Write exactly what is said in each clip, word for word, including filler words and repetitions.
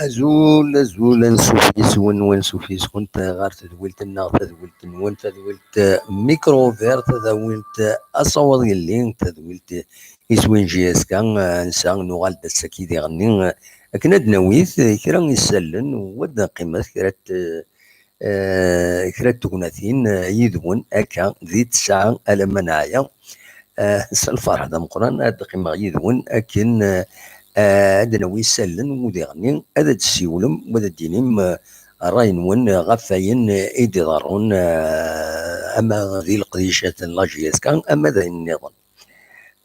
Azul, azul, ansuf yes-wen, wansuf yes-kent ɣer tedwilt-nneɣ, tadwilt-nwen, tadwilt, eh, Micro Vert, tadwilt, eh, Asawaḍ Yelli, tadwilt, eh, iswi n J S K, eh, ansa nuɣal-d ass-agi diɣenni, eh, akken ad d-nawi, eh, kra n yisallen, u ad d-qqimet kra n t-, eh, kra n tegnatin, eh, yid-wen akka di ttesɛa alamma neɛya. Eh, s lferḥ d ameqqran ad d-qqimeɣ yid-wen akken, eh, ad d-nawi isallen u diɣenni ad d-tessiwlem u ad d-tinim, eh, ṛṛay-nwen ɣef wayen, eh, i d-iḍerrun, eh, ama di leqdicat n la J S K ama d ayen nniḍen.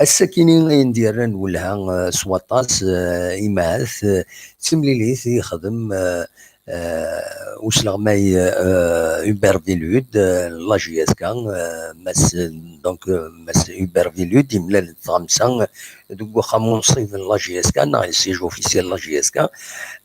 Ass-akini ayen d-yerran welha, eh, s waṭas, eh, imahat, eh, d timlilit i yexdem, eh, eh, usleɣmay, eh, Hubert Vilud, eh, la J S K, eh, Mass, donc, eh, Mass Hubert Vilud, imlal-d tɣamsa, eh, deg uxxam unṣib n la J S K, neɣ le siège officiel n la J S K,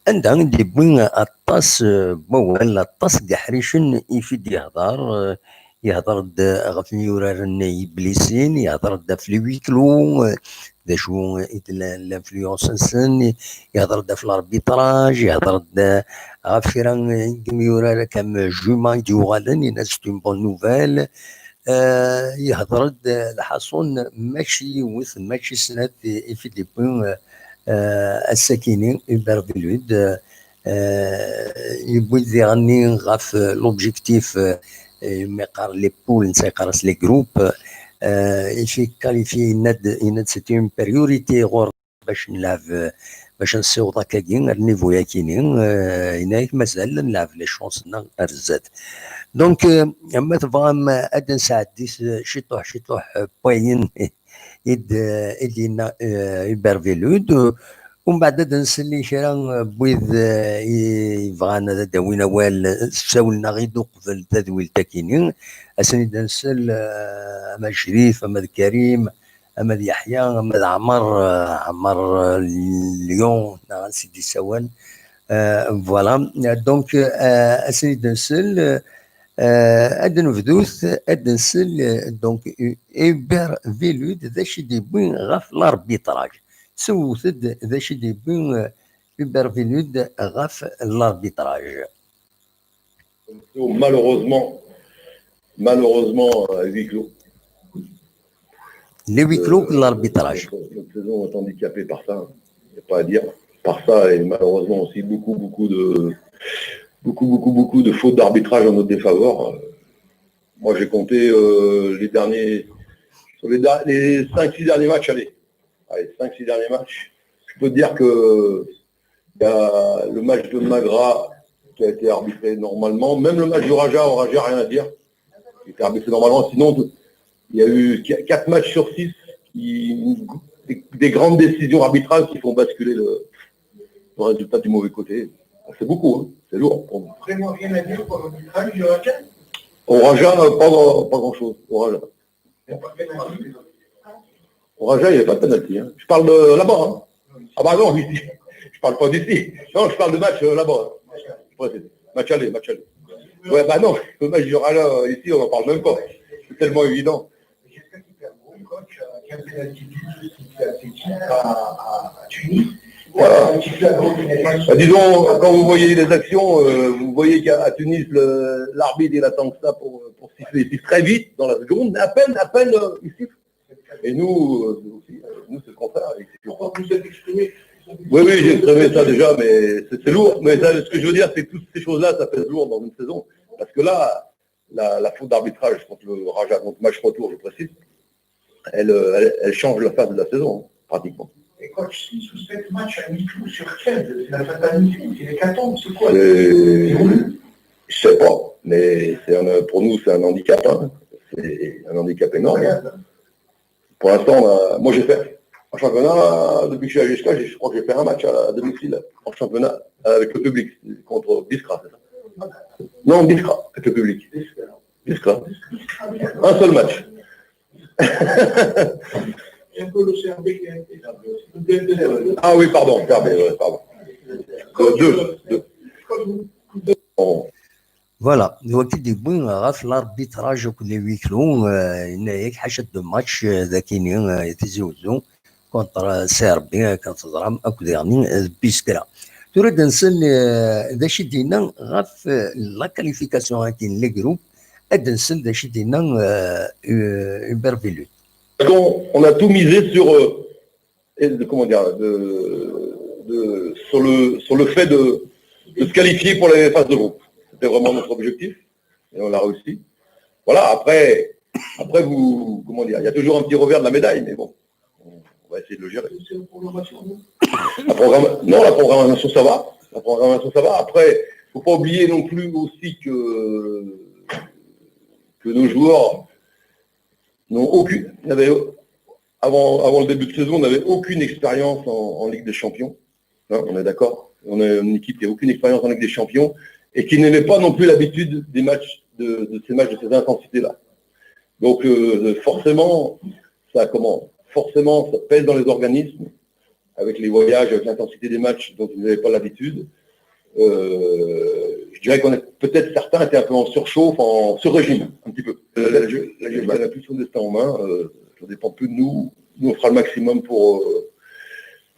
anda i d-yewwi aṭas, eh, n wawal, aṭas n yiḥricen i fi d-yehḍer, eh, yehḍer-d ɣef myuraren iblisin, yehḍer-d ɣef les huis clos, eh, d acu i d la-, l'influence-nsen, yehḍer-d ɣef l'arbitrage, yehḍer-d ɣef kra n yimyurar akka am Juma i d-yuɣalen, yenna-d c'est une bonne nouvelle. Eh, yehḍer-d lḥaṣun mačči yiwet, mačči snat i, i fi d-yewwi, eh, ass-akini Hubert Vilud, eh, yewwi-d diɣenni ɣef, eh, l'objectif, eh, eh, mi qqar les poules, netta yeqqar-as les groupes, eh, i fi qualifier, yenna-d, yenna-d c'est une priorité ɣur bac nlɛeb, eh, bac nessiweḍ akkagi ar niveau-yakini, eh, yenna-yak mazal nlɛeb les chances-nneɣ ar zdat. Donc, eh, ma tebɣam, eh, ad d-nesɛeddi s-, ciṭuḥ, ciṭuḥ, eh, n wayen i d-, i d-yenna, eh, Hubert Vilud. Umbeɛd ad nsel i kra n wid, eh, i yebɣan ad d-awin awal, eh, ssawlen-aɣ-id uqbel tadwilt-akini. Asen-id nsel, eh, ama d Crif, ama d Karim, ama d Yeḥya, ama d Ɛmer, eh, Ɛmer, eh, Lyon, neɣ ansi d-isawal. Eh, voilà. Donc, eh, asen-id nsel, eh, ad nebdut, ad nsel, eh, donc, Hubert Vilud, d acu i d-yewwi ɣef l'arbitrage? Sewwet-d d acu i d-yewwi, eh, Hubert Vilud ɣef l'arbitrage. Malheureusement, malheureusement, euh, à huis clos. Les huis clos, euh, l'arbitrage. Notre, notre saison est handicapée par ça, il n'y a pas à dire. Par ça, et malheureusement aussi beaucoup, beaucoup de, beaucoup, beaucoup, beaucoup de fautes d'arbitrage en notre défaveur. Euh, moi, j'ai compté, euh, les derniers, sur les, da- les cinq, six derniers matchs, allez, allez, cinq, six derniers matchs, je peux te dire que il y a le match de Magra qui a été arbitré normalement. Même le match du Raja, au Raja, rien à dire. Il était arbitré normalement. Sinon, il y a eu qu- quatre matchs sur six qui, des, des grandes décisions arbitrales qui font basculer le, le résultat du mauvais côté. C'est beaucoup, hein. C'est lourd pour nous. Vraiment rien à dire pour l'arbitrage du Raja ? Au Raja, pas, pas grand-chose. Au Raja. Au Raja, il n'y avait pas de penalty, hein. Je parle de là-bas, hein. Ah bah non, ici. Je parle pas d'ici. Non, je parle de match, euh, là-bas, hein. Je précise. Match aller, match aller. Ouais, bah non, le match du Raja, ici, on n'en parle même pas. C'est tellement évident. Voilà. Bah, disons, quand vous voyez les actions, euh, vous voyez qu'à à Tunis, le- l'arbitre, il attend que ça pour, pour siffler. Il siffle très vite, dans la seconde, mais à peine, à peine, euh, il siffle. Et nous, euh, aussi, euh, nous, c'est le contraire. Et c'est- Oui, oui, j'ai exprimé ça déjà, mais c'est c'est lourd. Mais ça, ce que je veux dire, c'est que toutes ces choses-là, ça pèse lourd dans une saison. Parce que là, la, la faute d'arbitrage contre le Raja, donc match retour, je précise, elle, euh, elle, elle change la face de la saison, pratiquement. Et coach, six ou sept matchs à huis clos sur quinze, c'est la fatalité, c'est l'hécatombe, c'est quoi ? C'est- Je sais pas, mais c'est un- pour nous, c'est un handicap. Hein. C'est un handicap énorme. Pour l'instant, on a- moi, j'ai fait en championnat, depuis que je suis à G S K, je crois que j'ai fait un match à domicile en championnat avec le public contre Biskra, c'est ça ? Non, Biskra, avec le public. Biskra. Un seul match. Ah oui, pardon, Serbie, ouais, pardon. Euh, deux, deux. Bon. Voilà, d wagi d-yewwi ɣef l'arbitrage akked les huis clos, euh, yenna-yak ḥaca deux matchs, euh, d akini, euh, Tizi Ouzou contre Serbie, akken teẓram, akked daɣen, euh, Biskra. Tura ad nsen, euh, d acu i d-yenna ɣef, euh, la qualification akkin, les groupes, ad nsen d acu i d-yenna, euh, euh, Hubert Velud. On, on a tout misé sur, euh, et de- comment dire, de, de- sur, le, sur le fait de, de se qualifier pour les phases de groupe. C'était vraiment notre objectif et on l'a réussi. Voilà, après, après vous, comment dire, il y a toujours un petit revers de la médaille, mais bon, on va essayer de le gérer. La programma- non, la programmation, ça va. La programmation, ça va. Après, faut pas oublier non plus aussi que, que nos joueurs n'ont aucune, n'avaient, avant, avant le début de saison, n'avaient aucune expérience en, en Ligue des Champions. Hein, on est d'accord ? On a une équipe qui n'a aucune expérience en Ligue des Champions et qui n'avait pas non plus l'habitude des matchs, de, de ces matchs de ces intensités-là. Donc euh, forcément, ça comment ? Forcément, ça pèse dans les organismes avec les voyages, avec l'intensité des matchs dont ils n'avaient pas l'habitude. Euh, je dirais qu'on a peut-être certains étaient un peu en surchauffe, en sur-régime, un petit peu. Euh, la, la, la, la pulsion destin en main, euh, ça dépend plus de nous. Nous, on fera le maximum pour, euh,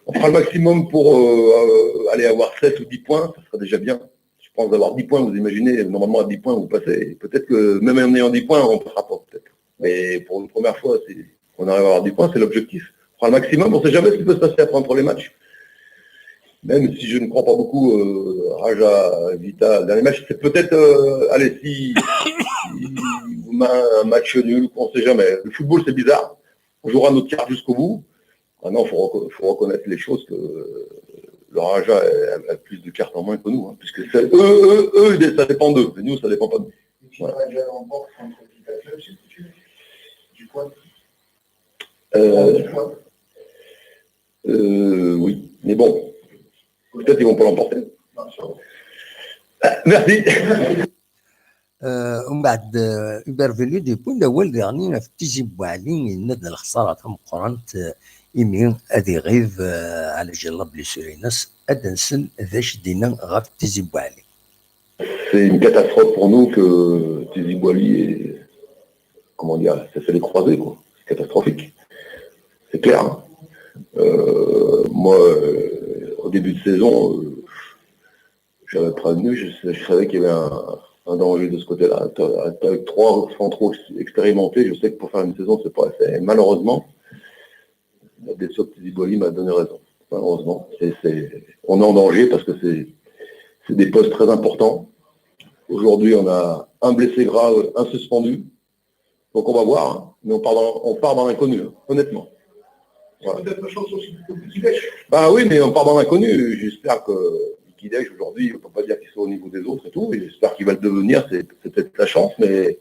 on fera le maximum pour euh, euh, aller avoir sept ou dix points, ça sera déjà bien. Je pense d'avoir dix points, vous imaginez, normalement à dix points, vous passez. Peut-être que même en ayant dix points, on ne passera pas, peut-être. Mais pour une première fois, c'est- on arrive à avoir dix points, c'est l'objectif. On fera le maximum, on ne sait jamais ce qui peut se passer après un premier match. Même si je ne crois pas beaucoup euh, Raja Vita, le dernier match, c'est peut-être, euh, allez, si, si on a un match nul, on ne sait jamais. Le football, c'est bizarre. On jouera notre carte jusqu'au bout. Maintenant, il faut, reco- faut reconnaître les choses que euh, le Raja a, a plus de cartes en main que nous, hein, puisque c'est- eux, eux, eux, ça dépend d'eux, mais nous, ça dépend pas de nous. Voilà. Euh, euh, oui, mais bon, peut-être ils vont pas l'emporter. Merci. Euh, umbeɛd, euh, Hubert Velud yewwi-d awal diɣen ɣef Tizi Bouali, yenna-d lexsara tameqqrant, euh, imi ad iɣib, euh, ɛla jal la blessure-ines, ad d-nsel d acu d-yenna ɣef Tizi Bouali. C'est une catastrophe pour nous que Tizi Bouali est, comment dire, ça fait les croisés, quoi. C'est catastrophique. C'est clair. Hein. Euh, moi, euh, au début de saison, euh, j'avais prévenu, je, je savais qu'il y avait un, un danger de ce côté-là. Avec trois centraux expérimentés, je sais que pour faire une saison, c'est pas assez. Et malheureusement, la blessure de Tizi Bouali m'a donné raison. Malheureusement, c'est, c'est, on est en danger parce que c'est, c'est des postes très importants. Aujourd'hui, on a un blessé grave, un suspendu. Donc on va voir, hein. Mais on part dans, on part dans l'inconnu, hein, honnêtement. Voilà. Peut-être la chance aussi de Guidesh. Bah oui, mais on part dans l'inconnu. J'espère que Guidesh aujourd'hui, on peut pas dire qu'il soit au niveau des autres et tout. Et j'espère qu'il va le devenir. C'est, c'est peut-être la chance, mais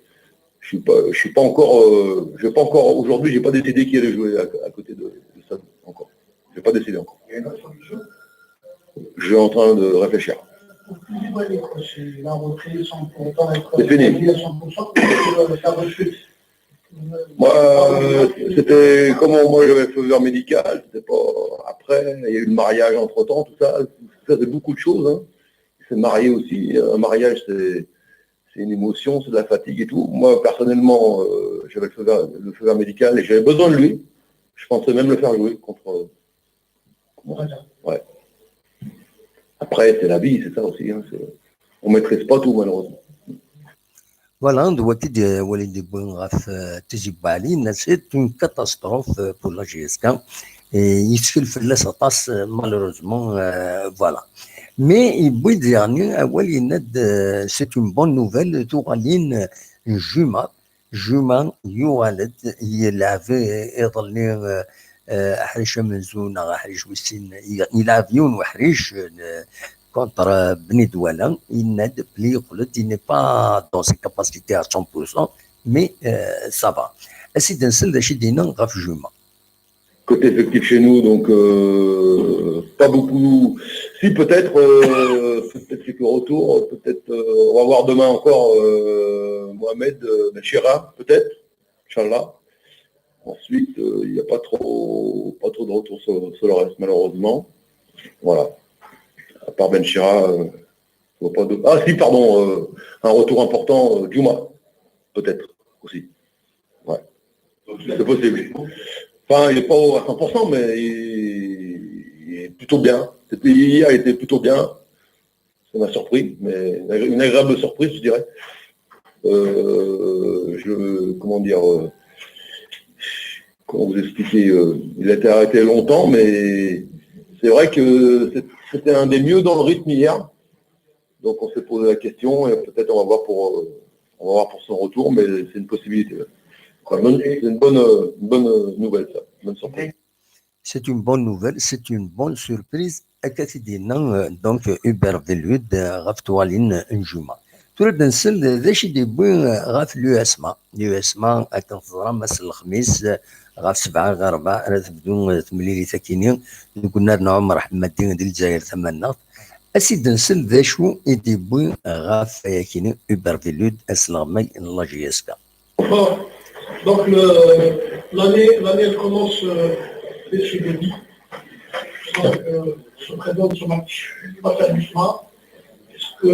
je suis pas, je suis pas encore, euh, je vais pas encore aujourd'hui, j'ai pas décidé qui allait jouer à, à côté de, de ça encore. J'ai pas décidé encore. Il y a une autre solution ? Je suis en train de réfléchir. C'est fini. Moi, euh, c'était comment moi j'avais le feu vert médical, c'était pas après, il y a eu le mariage entre temps, tout ça, ça c'est beaucoup de choses. Hein. Il s'est marié aussi. Un mariage, c'est c'est une émotion, c'est de la fatigue et tout. Moi, personnellement, euh, j'avais le feu vert, le feu vert médical et j'avais besoin de lui. Je pensais même le faire jouer contre. Voilà. Ouais. Après, c'est la vie, c'est ça aussi. Hein, c'est- on maîtrise pas tout, malheureusement. Voilà, d wagi i d-, wali d-yewwi ɣef, euh, Tizi Bali, c'est une catastrophe, euh, pour la J S K. Et yettkel fell-as aṭas, euh, malheureusement, euh, voilà. Mais yewwi-d diɣen awal, yenna-d, euh, c'est une bonne nouvelle, tuɣalin, euh, Juma. Juma yuɣal-d, yelɛeb iḍelli, euh, euh, aḥric amenzu neɣ aḥric wis sin, yelɛeb yiwen weḥric, euh, contre Bni Douala, yenna-d belli yeqqel-d, il n'est pas dans ses capacités à cent pour cent, mais, euh, ça va. Ad as-id-nsel d acu i d-yenna ɣef Juma. Côté effectif chez nous, donc, euh, pas beaucoup. Si, peut-être, euh, peut-être quelques retours, peut-être, euh, on va voir demain encore, euh, Mohamed, euh, Benchira, peut-être, Inch'Allah. Ensuite, euh, il n'y a pas trop, pas trop de retours sur, sur le reste, malheureusement. Voilà. À part Benchira, euh, je vois pas d'autres. Ah, si, pardon, euh, un retour important, euh, Djouma, peut-être aussi. Ouais. C'est possible. Enfin, il n'est pas au- à cent pour cent, mais il, il est plutôt bien. C'était, hier, il était plutôt bien. Ça m'a surpris, mais une agré- une agréable surprise, je dirais. Euh, je, comment dire, euh, comment vous expliquer, euh, il a été arrêté longtemps, mais c'est vrai que c'est- c'était un des mieux dans le rythme hier. Donc on s'est posé la question et peut-être on va voir pour, euh, on va voir pour son retour, mais c'est une possibilité. Ouais. Quoi, bonne- c'est une bonne, euh, une bonne, euh, nouvelle, ça, bonne surprise. C'est une bonne nouvelle, c'est une bonne surprise. Akka i d-yenna, euh, donc, euh, Hubert Velud, euh, ɣef tuɣalin, euh, n Juma. Tura ad nsel d acu i d-yewwi, euh, ɣef l'U S M A. L'U S M A, akken teẓram, ass n lexmis, euh, ɣef sebɛa ɣer rebɛa ara tebdu, euh, temlilit akini deg unnar n Ɛumer Ḥemmadi di Lezzayer Tamaneɣt. Ad as-id-nsel d acu i d-yewwi ɣef wayakini Hubert Velud, asleɣmay n la J S K. Bon, donc le- l'année, l'année elle commence, euh, dès ce jeudi. Donc, euh, se présente ce match face à l'U S M A. Est-ce que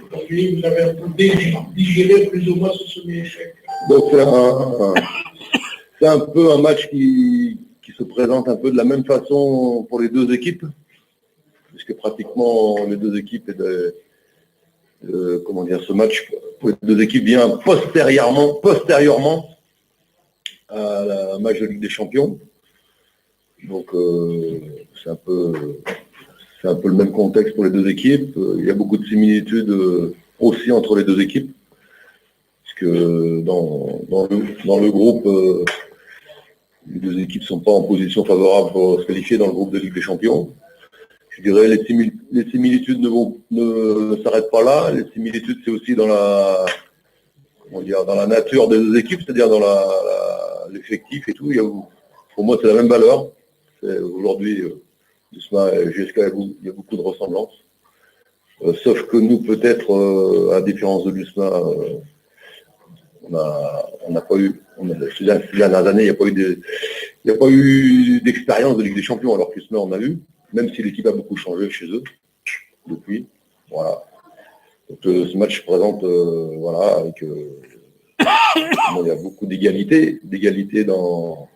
aujourd'hui vous avez un peu digéré, digéré plus ou moins ce semi-échec? Donc c'est un, c'est un peu un match qui, qui se présente un peu de la même façon pour les deux équipes, puisque pratiquement les deux équipes, de, de- comment dire, ce match pour les deux équipes vient postérieurement, postérieurement à la match de Ligue des Champions. Donc euh, c'est un peu, c'est un peu le même contexte pour les deux équipes. Euh, Il y a beaucoup de similitudes, euh, aussi entre les deux équipes, puisque dans, dans le, dans le groupe, euh, les deux équipes sont pas en position favorable pour se qualifier dans le groupe de Ligue des Champions. Je dirais les, simil- les similitudes ne, vont, ne s'arrêtent pas là. Les similitudes, c'est aussi dans la, comment dire, dans la nature des deux équipes, c'est-à-dire dans la, la- l'effectif et tout. Il y a, pour moi, c'est la même valeur. C'est- Aujourd'hui, euh, l'U S M A et J S K, il y a beaucoup- il y a beaucoup de ressemblances. Euh, sauf que nous, peut-être, euh, à la différence de l'U S M A, euh, on a, on n'a pas eu, on a- ces dernières années, il n'y a pas eu de, il n'y a pas eu d'expérience de Ligue des Champions, alors que l'U S M A, on a eu, même si l'équipe a beaucoup changé chez eux depuis. Voilà. Donc, euh, ce match se présente, euh, voilà, avec, euh, bon, il y a beaucoup d'égalité, d'égalité dans,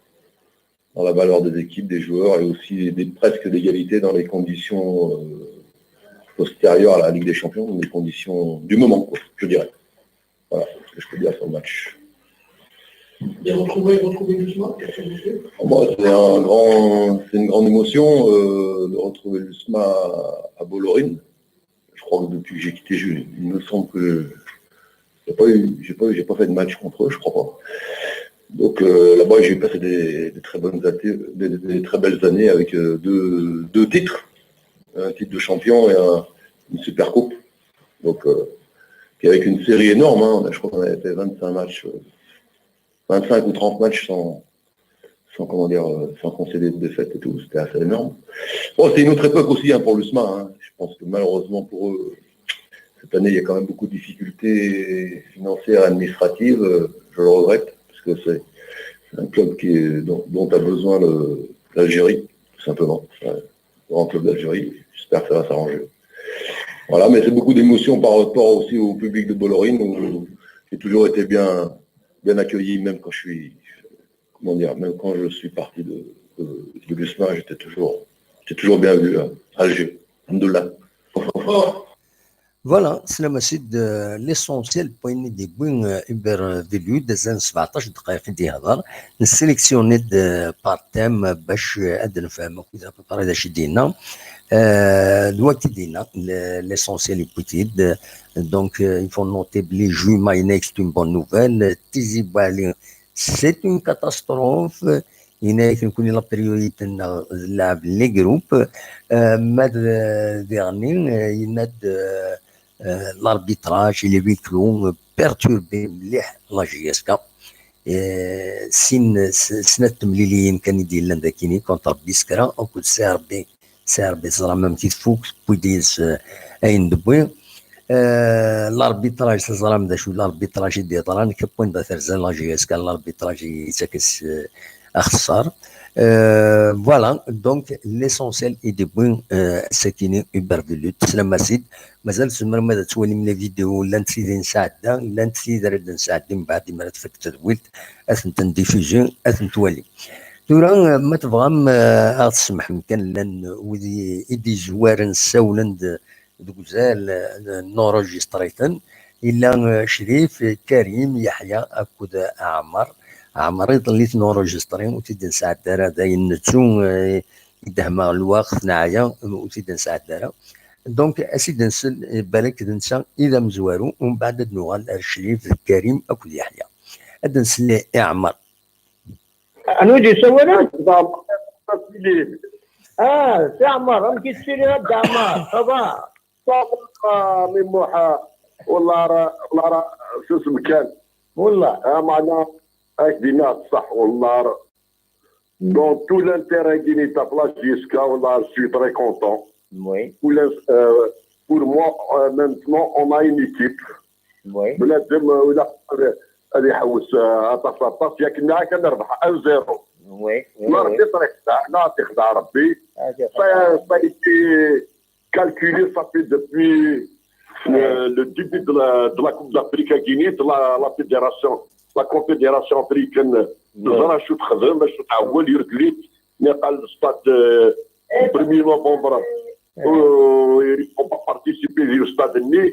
dans la valeur des équipes, des joueurs et aussi des, presque d'égalité dans les conditions, euh, postérieures à la Ligue des Champions, les conditions du moment, quoi, je dirais. Voilà ce que je peux dire sur le match. Et retrouver, retrouver l'U S M A, qu'est-ce que vous faites? Pour moi, c'est un grand, c'est une grande émotion, euh, de retrouver l'U S M A à Bolloré. Je crois que depuis que j'ai quitté, je- il me semble que j'ai pas eu, j'ai pas, j'ai pas fait de match contre eux, je crois pas. Donc euh, là-bas, j'ai passé des, des très bonnes années, des, des très belles années avec, euh, deux, deux titres, un titre de champion et un- une super coupe. Donc euh, puis avec une série énorme, hein, je crois qu'on avait fait vingt-cinq matchs, euh, vingt-cinq ou trente matchs sans, sans, comment dire, euh, sans concéder de défaite et tout. C'était assez énorme. Bon, c'est une autre époque aussi, hein, pour l'U S M A, hein. Je pense que malheureusement pour eux, cette année, il y a quand même beaucoup de difficultés financières et administratives. Euh, je le regrette, parce que c'est c'est un club qui est, dont, dont a besoin le- l'Algérie, tout simplement. C'est un grand club d'Algérie. J'espère que ça va s'arranger. Voilà, mais c'est beaucoup d'émotions par rapport aussi au public de Bolloré, où j'ai toujours été bien, bien accueilli, même quand je suis, comment dire, même quand je suis parti de, de, de Gusma, j'étais toujours, j'étais toujours bien vu à Alger. Alhamdoulilah. Voilà, c'est le message de l'essentiel point de vue Uber Velu des années سبعطاش دقائق دي هضر. نسيليكسيوني par thème باش عاد نفهم كذا à peu près داش دينا. Euh, دوا كي دينا l'essentiel est petit. Donc euh, il faut noter les jumeaux, c'est une bonne nouvelle. Tizi Bouali, c'est une catastrophe. Il y a une priorité dans les groupes. Euh, mais euh, dernier, euh, il y a de, euh, l'arbitrage et les huis clos euh, perturbé la J S K. Sin snat temliliyin kan i d-yellan dakini contre Biskra akked C R B. C R B teẓram amek i tfuk, tewwi-d yid-s ayen d-tewwi. L'arbitrage, teẓram d acu l'arbitrage i d-yeḍran, kewwen d aterza la J S K, l'arbitrage i yettakkes axessar. Voilà, donc l'essentiel i d-yewwi ass-akini Uber Velu. Teslam-as-id. Mazal tzemrem ad twalim les vidéos, llant tid i nesɛedda, llant tid ara d-nesɛeddi mbeɛd imi ara tfak tedwilt, ad tent-ndiffuzi, ad tent-twalim. Tura ma tebɣam ad ɣ-tsemḥem kan, llan wid i d-yezwaren ssawlen-d deg uzal, nenrujistri-ten. Yella Crif, Karim, Yeḥya akked Ɛmer. Ɛmer iḍelli t-nenrujistri, ur t-id-nesɛedda ara, dayen nettu, idehmeɣ lweqt, neɛya, ur t-id-nesɛedda ara. Donc, ad t-id-nsel, balak d netta i d amezwaru, umbeɛd ad nuɣal ar Crif d Karim akked Yeḥya. Ad nsel i Ɛmer. Anwa i d-yessawalen? Ah, Si Ɛmer, amek i tettiliḍ a Dda Ɛmer? Ça va? Ça va, a Mi Muḥ, wallah ra, wallah ra, susem kan. Wallah. Ah, meɛna, ad k-d-iniɣ ṣṣeḥ, wallah ra. Dans tout l'intérêt-agi n la J S K, wallah, je suis très content. Oui. Pour l'ins-, euh, pour moi, euh, maintenant, on a une équipe. Oui. Bnadem, euh, ilaq ad, ad iḥewwes, euh, aṭas, aṭas, yak nniɣ-ak ad nerbeḥ un zéro. Oui, oui, Ma oui. Rebbi ɣ-ixdeɛ, neɣ ad t-ixdeɛ Rebbi. Ah, c'est Ça, ça a été calculé, ça fait depuis le, le début de la, de la Coupe d'Afrique à Guinée, de la, la fédération, la Confédération africaine, teẓra acu texdem, acu tɛewwel, yerked-it, niqal le stade, euh, le premier novembre, euh, on va participer au stade-nni,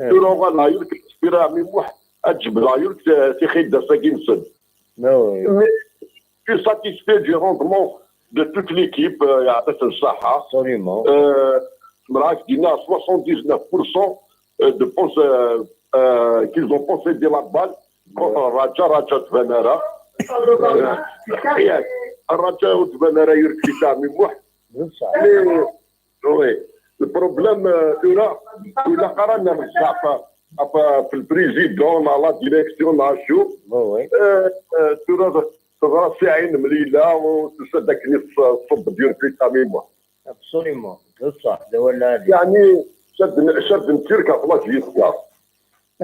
tura uɣaleɣ yerked, tura Mi Muḥ, ad jebdeɣ yerked, euh, tixidda-agi-nsen. Ah oui, Mais je suis satisfait du rendement de toute l'équipe, euh, yeɛṭi-ten ṣṣeḥḥa. Absolument. Euh, Zemreɣ ad k-d-iniɣ soixante-dix-neuf pour cent de pons-, euh, euh, qu'ils ont possédé la balle contre Raja, Raja ur d-tban ara. Euh, yak, Raja ur d-tban ara yerked-it a Mi Muḥ. C'est ça. Mais, oui, le problème, euh, tura, ur ilaq ara ad nerr zzɛaf ɣef, ɣef le président, neɣ la direction, neɣ acu. Oui, oui. Euh, euh, tura teẓra ssaɛa-nni mlileɣ, ur tusa-d akken i tṣ-, tṣubb-d yerked-it a Mi Muḥ. Absolument. D ṣṣeḥ, d awal lɛali. Yeɛni, caden, caden tirk ɣef la J S K.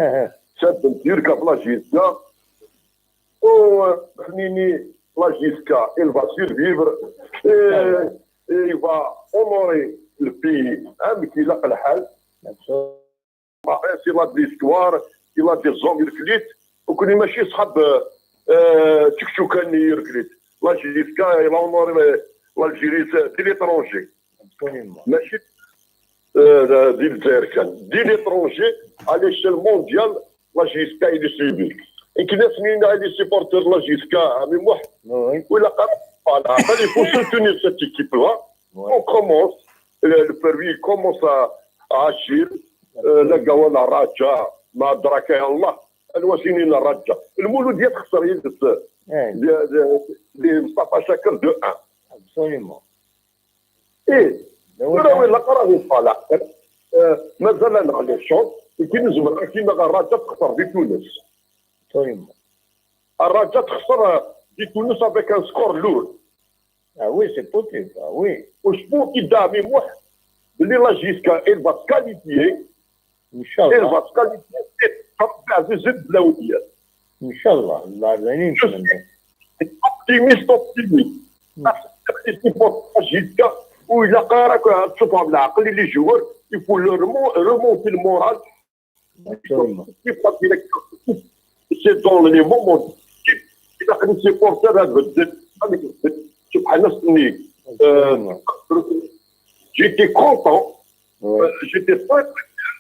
Aha. Caden tirk ɣef la J S K. U, euh, nini, la J S K, elle va survivre. Et, et il va honorer le pays. Amek ilaq lḥal. Absolument. Maɛna, il a de l'histoire, il a des hommes, yerked-it. Nekkni mačči ṣṣḥab, euh, čekčukan-nni yerked-it. La J S K, il a honoré l'Algérie, c'est de l'étranger. Absolument. Mačči, euh, di Lezzayer kan. De l'étranger, à l'échelle mondiale, la J S K, il est suivi. Et qui laisse une les supporters de la J S K, a Mi Muḥ. Oui. Ou la, voilà, il faut soutenir cette équipe-là. Oui. On commence, le, le permis commence à, à agir. Euh, la Gawana Raja, ma adraka ya Allah. Anwa i s-yennan Raja. Lmulud texser yid-s, Eh, di, di, di Mustafa Caker deux un. Absolument. Eh, D awal tura lɛali. Win ilaq ara neṭṭalaɛ. Eh, mazal ad naɣ les chances, i nezmer ad k-iniɣ Raja texser di Tunes. Absolument. Raja texser, eh, di Tunes avec un score lourd. Ah oui, c'est possible. Ah oui. Ur cfiɣ i Dda Mi Muḥ, belli la J S K, elle va se qualifier, elle Inch'Allah. va se qualifier, c'est Rebbi Ɛziz d Blawdiya. Inch'Allah. Allah, Allah, Je suis optimiste, optimiste. Parce que c'est pour la J S K, ur ilaq ara ad tṣubbem leɛqel i les joueurs, Il faut leur remo- remonter le moral. Absolument. C'est pas direct. C'est dans les moments difficiles. Il a les supporters à vedette. سبحان الله. Euh, j'étais content. Ouais. Euh, j'étais très, très fier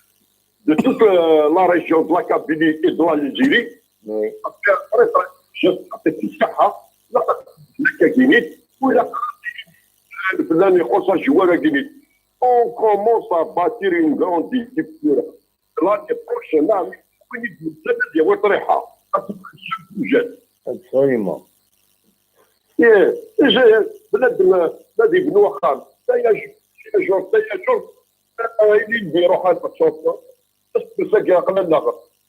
de toute euh, la région de la Kabylie et de l'Algérie. Oui. Après, après, ça, je suis fait tout ça, hein. Là, la Kabylie, où la on commence à bâtir une grande équipe. L'année prochaine, là, oui, vous êtes des retraits, hein. Absolument. بلاد بلاد يبنوا خام. ثاني جور ثاني جور. اللي يديروا حال الشرطه. بس بس قلنا،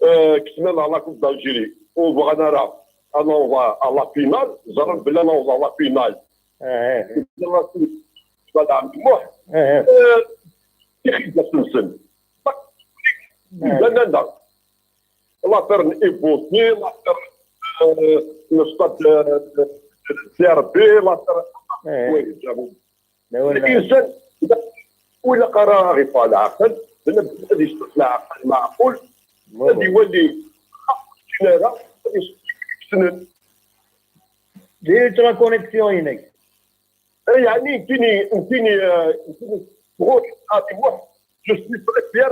كسبنا لا كوب دالجيري وبغينا راه انا وضع على فينال، زرب بلا ما وضع على فينال. اه، اه. يلا سي، شبال عبد الموح. اه، اه. آه، يا اخي، جا سمسم. لا، لا، لا. لا فيرن ايبوتي، لا فيرن، آه، الاستاد، آه، سي ار بي، لا فيرن. اه. وي، جابوا. لا، ولا. الانسان اذا ولا قرا غير العقل، بنادم غادي يستطلع عقل معقول، غادي يولي لا، غادي يسند. دير لا كونيكسيون هناك. يعني يمكنني يمكنني آه، يمكنني تقول غادي واحد، جو سوي تري فيير.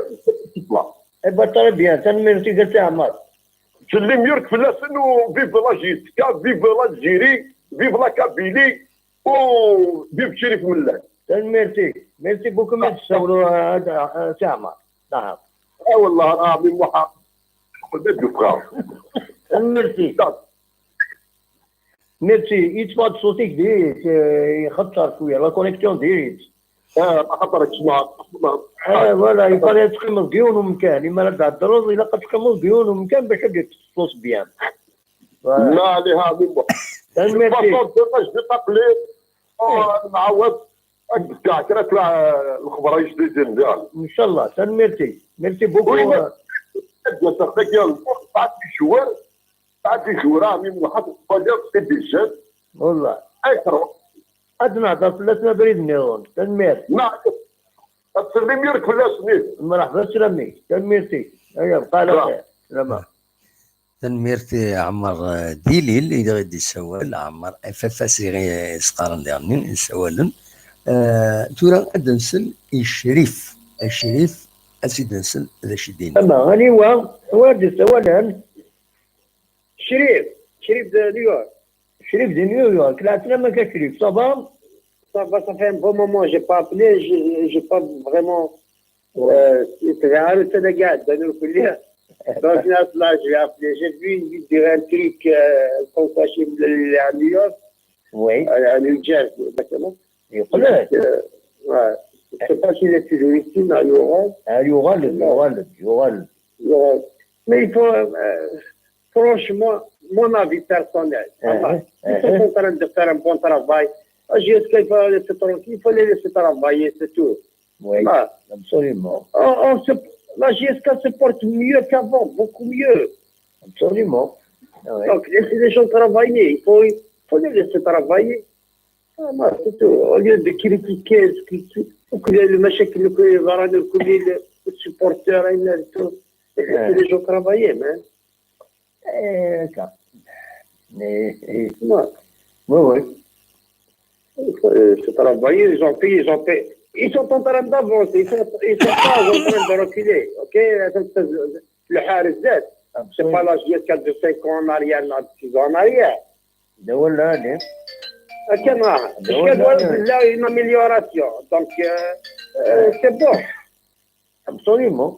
تطلع. اي با تري بيان، تنميرتي قلت عمار. سلم يرك فلاسن، وفيف لا جيسكا، فيف لالجيري، فيف لا كابيلي، وفيف شريف ملاح. تنميرتي، ميرسي بوكو، ما تسولوا هذا سامع. نعم. اه والله راه من محا. تنميرتي. ميرسي، يتفاد صوتك ديت، آه، يخطر شويه لا كونيكسيون ديت. اه، خاطرك تسمع. اه، فوالا، يبقى لها تقيم مزيون ومكان، اما لا تعدروز الا قد تقيم مزيون ومكان باش تجي تصوص بيان. فوالا. ما عليها من بعد. تنميرتي. فاصون دو ماتش دو تابلي. آه، نعاود. كاع كرا تلا الخبر جديد ديال. ان شاء الله، تنميرتي. ميرسي بوكو. وي، ما- بعد يشور. عاد يجورا من واحد الطريق ديال الجد. والله. اي تروح. عاد نهضر في الاسماء بريد نيرون. تنمير. نعم. السلام يرك في الاسماء. مرحبا سلامي. تنميرتي. ايا بقى على خير. سلامة. تنميرتي عمر ديليل، إذا غادي يسوال عمر اف اف اس يسقارن ديالني يسوالن. آه، تورا غادي نسل الشريف. الشريف، اسيد نسل ذا شدين. اما غني هو، هو غادي يسوالن. Chérif, Chérif de New York. Chérif de New York. La semaine que Chérif, ça va? Ça va, ça fait un bon moment, j'ai pas appelé, j'ai j'ai pas vraiment. Euh, c'est rare, c'est le gars, dans le collier. Donc là, là, je vais appeler. J'ai vu une vidéo, un truc, euh, comme quoi chez le- à New York, Oui. Euh, à New Jersey, exactement. يقول لك. Euh, ouais. Je sais pas s'il est toujours ici, mais à New York. آه، يغلب، يغلب، يغلب. Ouais. Mais il faut, euh, franchement, mon avis personnel, ah, voilà. Ils sont en train de faire un bon travail. Ah, je sais qu'il faut laisser tranquille, il faut les laisser travailler, c'est tout. Oui, voilà. Absolument. On, on se, la J S K se porte mieux qu'avant, beaucoup mieux. Absolument. Ah, oui. Donc, laissez les gens travailler, il faut, il faut les laisser travailler. Ah, voilà, c'est tout. Au lieu de critiquer, ce qui, qui, donc, le, le machin qui nous fait, voilà, le, le, le supporter, hein, et tout. Et laissez les gens travailler, man. Eh, ça. Eh, eh. Ouais. Oui, oui. Euh, c'est travailler, ils ont payé, ils ont payé. Ils sont en train d'avancer, ils sont, ils sont pas en train de reculer, ok? Le حارس ذات. C'est pas la J S K de cinq ans en arrière, là, de six ans en arrière. Ok, non. Là, une amélioration. Donc, euh, euh, c'est bon. Absolument.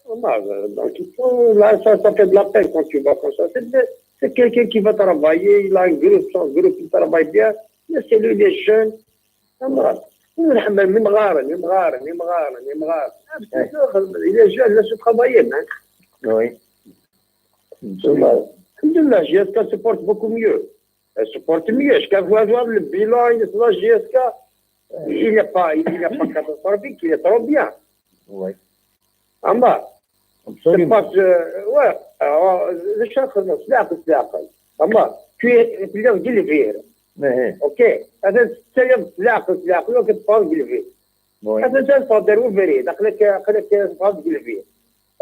Voilà, donc, il faut, là, ça, ça fait de la peine quand tu vois comme ça. C'est de- c'est quelqu'un qui va travailler, il a un groupe, son groupe, il travaille bien. Laissez-le, il est jeune. Voilà. يمغارن، يمغارن، يمغارن، يمغارن. Il est jeune, laisse-le travailler, man. Oui. Voilà. الحمد لله, J S K se porte beaucoup mieux. Elle se porte mieux. Je peux voir le bilan, il est sur la J S K. Il n'est pas, il n'est pas catastrophique, il est trop bien. Oui. اما. Absolument. C'est pas, euh, ouais, alors, je suis en train de se faire, se faire. اما, tu es, tu es en Guilvire. Ok. هذا السيد سلاق، سلاق، لو كنت فاهم Guilvire. Atan ad teffeɣ-d ar ubrid, aql-ak, aql-ak teffeɣ deg lbir.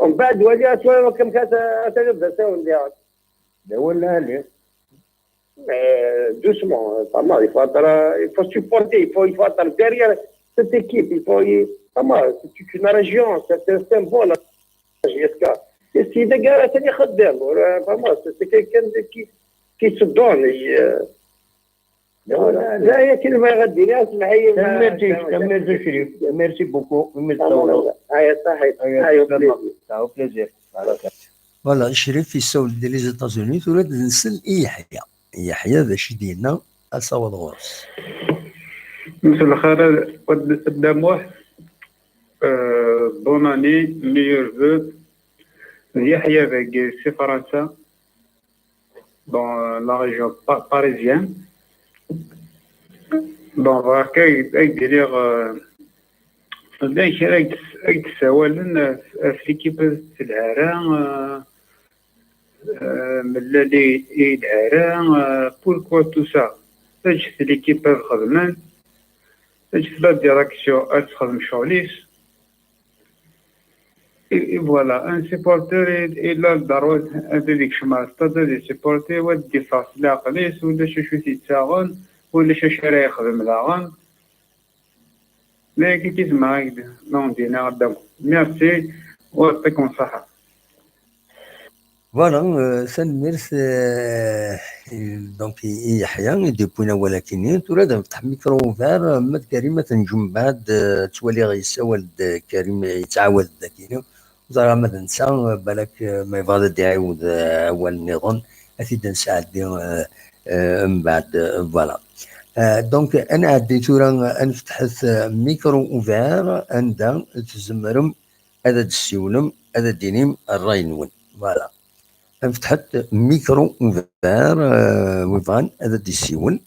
Umbeɛd wali, ad twaliḍ amek ad, ad taliḍ d asawen diɣen. D awal lɛali. Euh, doucement, pas mal. Il faut attendre, il faut supporter, il faut, il faut attendre derrière cette équipe. Il faut, pas mal. C'est une région, c'est un symbole, J S K. Et c'est des gars, c'est des خدام, pas mal. C'est quelqu'un qui, qui se donne. Et, euh, voilà. لا، هي كلمة غدي، لا، اسمح لي، ما- Tanemmirt-ik, tanemmirt a Crif. Merci beaucoup. Imi d-tawḍeḍ. Aya, صحيح. Aya, aya, au plaisir. Au plaisir. Voilà, Crif yessawel-d les États-Unis, tura ad nsel i Yeḥya. Yeḥya d acu i d-yenna, ad saweḍ ɣur-s. Mselxir a Dda Muḥ, euh, bonne année, meilleurs vœux. D Yeḥya deg si Fransa, dans la région pa- parisienne. Bon, bɣiɣ kan ad d-iniɣ, euh, llan kra ay d-, ay d-ssawalen, euh, ɣef l'équipe telha ara, euh, euh, melal i, i yelha ara, euh, pourquoi tout ça? Eǧǧet l'équipe ad xedmen, eǧǧet la direction ad texdem ccɣel-is. Et, et voilà, un supporter, il, il a le droit ad ikcem ar stade ad supporter, wa ad d-iffeɣ s leɛqel-is, ulac acu t-yettaɣen, ulac acu ara yexdem daɣen. D ayagi i zemreɣ ad d-iniɣ a Dda Muḥ. Merci, wa yeɛṭikum ṣṣeḥḥa. Voilà, euh, tanemmirt, euh, donc, i, i Yeḥya, i d-yewwin awal akkenni. Tura ad nfetḥ micro ouvert, euh, ma d Karim ad t-neǧǧ mbeɛd, euh, ttwaliɣ yessawal-d, euh, Karim, yettɛawad-d akkenni. Ur ẓriɣ ma d netta, euh, balak, euh, ma yebɣa ad d-iɛiwed, euh, awal nniḍen, ad t-id-nesɛeddi, euh, euh, mbeɛd, euh, voilà. Euh, donc, ad nɛeddi tura, euh, ad nfetḥet, euh, micro ouvert, anda tzemrem ad d-tessiwlem, ad d-tinim ṛṛay-nwen. Voilà. Ad nfetḥet micro ouvert, euh, wi bɣan ad d-yessiwel.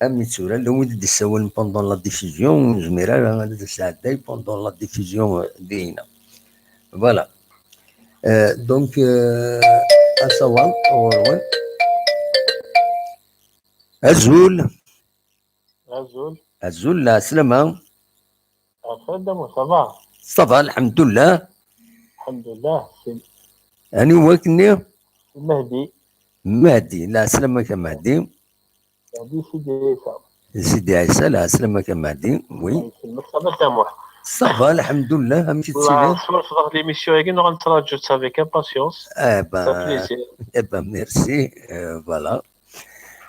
Am i tura, llan wid d-yessawalen pendant la diffusion, ur nezmir ara ad d-nesɛedday pendant la diffusion, euh, dinna. Voilà. Euh, donc, euh, asawaḍ ɣur-wen. Azul. Azul. Azul, lɛeslama. Afad, amu, ça va? Ça va, lḥemdullah. Lḥemdullah. Aniwa-k-nni? Mehdi. Mehdi, lɛeslama-k a Mehdi. Mehdi Sidi Ɛisa. Sidi Ɛisa, lɛeslama-k a Mehdi, oui. Yesselmek, ça va, Dda Muḥ? Ça va, lḥemdullah, amek i tettiliḍ? Ssurfeɣ l'émission-agi, nuɣal nettraǧu-tt avec impatience. Eh ben, c'est un plaisir. Eh ben, merci, euh, voilà.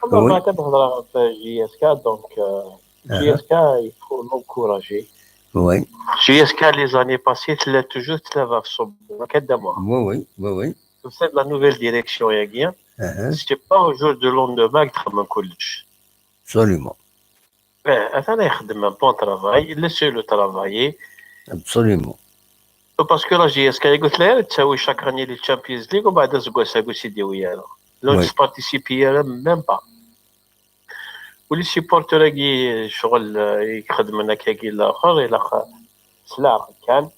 Xemmeɣ Oui. Kan ad hedreɣ ɣef J S K, donc, euh, Aha. J S K, il faut l'encourager. Oui. J S K, les années passées, tella toujours tlaba ɣef ṣṣubb, akka d amuɣ. Oui, oui, oui, oui. Tusa-d la nouvelle direction-agi. Aha. C'était pas au jour du lendemain i d-xedmen kullec. Absolument. Eh, atan ixeddem un bon travail, laissez-le travailler. Absolument. Parce que la J S K, i qlent la, tettawi chaque année les Champions League, u mbeɛd aseggas-agi ur s-d-yewwi ara. Ur Oui. Tettparticipi ara, même pas. U les supporters-agi, ccɣel, eh, i ixeddmen akkagi laxer, ilaq s leɛqel kan.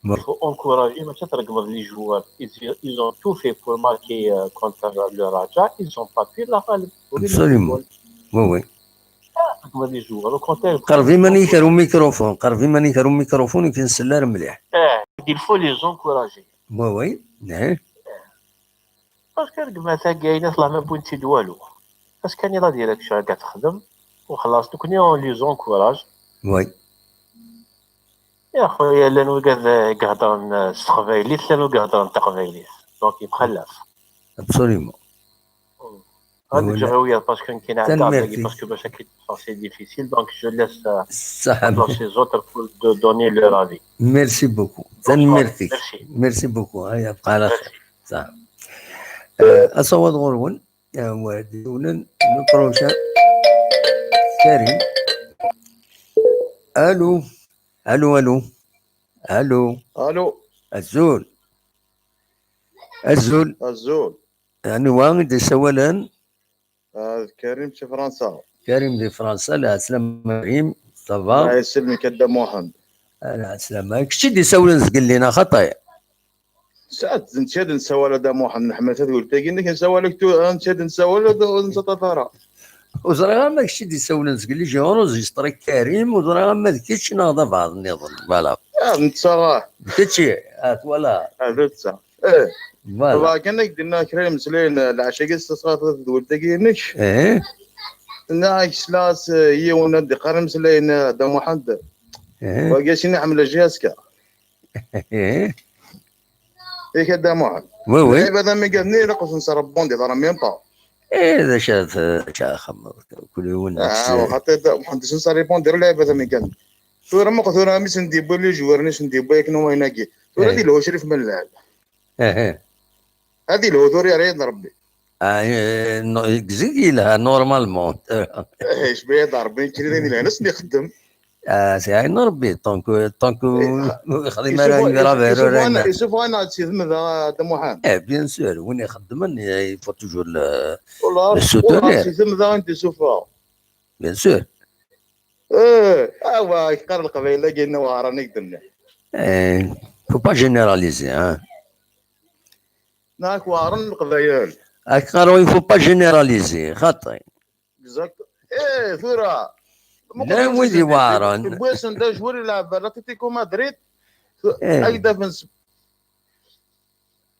Bon. Il faut encourager, mačči tregmeḍ les joueurs. Ils, ils ont tout fait pour marquer, euh, contre le Raja. Ils ont pas pu, la Absolument. Oui, oui. Ah, tregmeḍ les joueurs. Au contraire, Qerreb iman-ik ar umikrufun. Qerreb iman-ik ar umikrufun, ur k-nsell ara mliḥ. Eh, il faut les encourager. Oui, oui. Eh. Parce que rregmat-agi, ayen i tella ma wwin-tt-id walu. Parce que la direction akka texdem, u xlaṣ, nekkni on les encourage. Oui. Ya xuya, llan wigad, eh, i ihedren, eh, s teqbaylit, llan wigad i ihedren taqbaylit. Donc, yemxallaf. Absolument. Ad Oui, ǧǧeɣ oui. Wiyaḍ, parce que nekk nɛedda Tanemmirt-ik. Parce que bac akka i d-ffɣeɣ, c'est difficile, donc je laisse, euh, Saḥa. La place aux autres pour de donner leur avis. Merci beaucoup. Bonsoir. Tanemmirt-ik. Merci. Merci beaucoup. Aya, bqa ɛla xir. Merci. Saḥa. Euh, asawaḍ ɣur-wen. Awa, d-iwlen le prochain. Karim. Allô. Allô, allô. Allô. Allô. Azul. Azul. Azul. Anwa i d-isawalen? Ah, d Karim si Fransa. Karim di Fransa, lɛeslama Karim, ça va? Allah yesselmek a Dda Muḥend. Ah, lɛeslama. Kečč i d-isawlen zgelli neɣ xaṭi? Saɛet, d netta i d-nessawal a Dda Muḥend, neḥma tadwilt-agi-nnek, nessawal-ak tu-, netta i d-nessawal, ur nettaṭṭaf ara. Ur ẓriɣ ama d kečč i d-isawlen seg Légion Rouge, yesṭer-ik Karim, ur ẓriɣ ama d kečč neɣ d abeɛḍ nniḍen. Voilà. Ah, d netta, ah. D kečči, ah, twala. Ah, d netta. Eh. Voilà. Bɣa kan ad k-d-iniɣ kra n imeslayen, eh, leɛca-agi s tesɣart tadwelt-agi-inek. Eh. Tenna-ak sla-as, eh, yiwen ad d-iqqar imeslayen, eh, Dda Muḥend. Eh. Wagi sin iḥemmel J S K. Eh. Yak a Dda Muḥend. Oui, oui. Lɛibad am igenni, ilaq ad sen-srebbundi, ḍra même pas. Eh, d acu ara t-, d acu ara xemmeḍ? Kul yiwen Ah, xaṭi Dda Muḥend, sen-srebbundi, lɛibad am igenni. Tura, ma tura, mi sen-d-yewwi les joueurs-nni, sen-d-yewwi akken wayen-agi. Tura Eh. ad ilhu Crif Mellal. Eh, eh. Ad ilhu tura, yerra-yad Rebbi. Ah, eh, no, deg zik yelha, normalement. Eh, icba-yad Rebbi, nekkini d ayen yelhan, ad sen-ixeddem. Ah, c'est un Rebbi, tant que, tant que Eh, ur yexdim ara yessuffeɣ-, yura yessuffeɣ-, yura yessuffeɣ-aneɣ-d si temda, a Dda Muḥend. Eh, bien sûr, win ixeddmen, il faut toujours le, le soutenir. Ur si temda i d-isuffeɣ. Bien sûr. Eh, awa, yeqqar Leqbayel-agi n Weɛran i k-d-nniɣ. Eh, faut pas généraliser, hein. Neɣ ak weɛren Leqbayel. Ak qqareɣ, il faut pas généraliser, xaṭi. Exact. Eh, tura. Llan wid iweɛren. Wwiɣ-asen-d ajwar ilɛeb ɣer Atletico Madrid. Eh. Ad k-d-afen s-,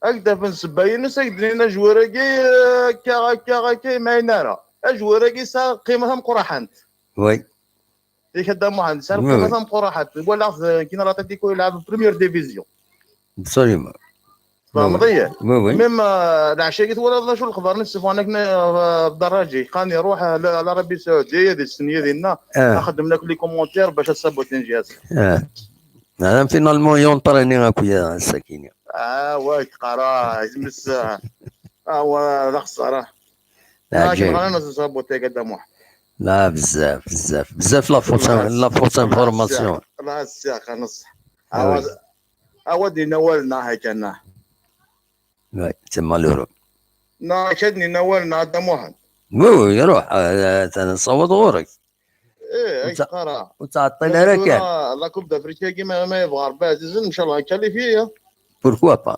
ad k-d-afen ssebba-ines, ad k-d-nnin ajwar-agi, eh, akka, akka, akka, ur yemɛin ara. Ajwar-agi yesɛa lqima tameqqrant. Oui. Yak a Dda Muḥend, yesɛa lqima tameqqrant. Walaɣ-t, eh, nekkini Atletico yelɛeb première division. Absolument. Tfehmeḍ-iyi? Oui, oui. Même, euh, leɛca-agi twalaḍ d acu lexbar-nni ssufɣen akken, euh, Daraji, qqaren iruḥ, euh, la, l'Arabie Saoudite, ad issen yid-inna, Ah. ad xeddmen akk les commentaires bac ad sabotin J S. Ah. Ah, finalement, i entraîné akk ya, sakini. Ah, ouais, teqqar, ah, isem-is, ah, ah, wa, d axeṣṣar, ah. Ah, Leɛǧayeb. Akken ɣran ad sabotin akka Dda Muḥ. La, bezzaf, bezzaf, bezzaf la fausse, la fausse information. La, c'est, la, c'est, Ah, oui. Awa d-yenna awal-nneɣ, ha kan. Oui, c'est malheureux. Neɣ akka d-yenna awal-nneɣ, a Dda Muḥend. Oui, oui, iruḥ, eh, atan nessaweḍ ɣur-k. Eh, ur tt-, ur ttɛeṭṭil ara kan. La Coupe d'Afrique-agi, ma, ma yebɣa Rebbi ɛzizen, ncallah, nkalifyi, ya. Pourquoi pas?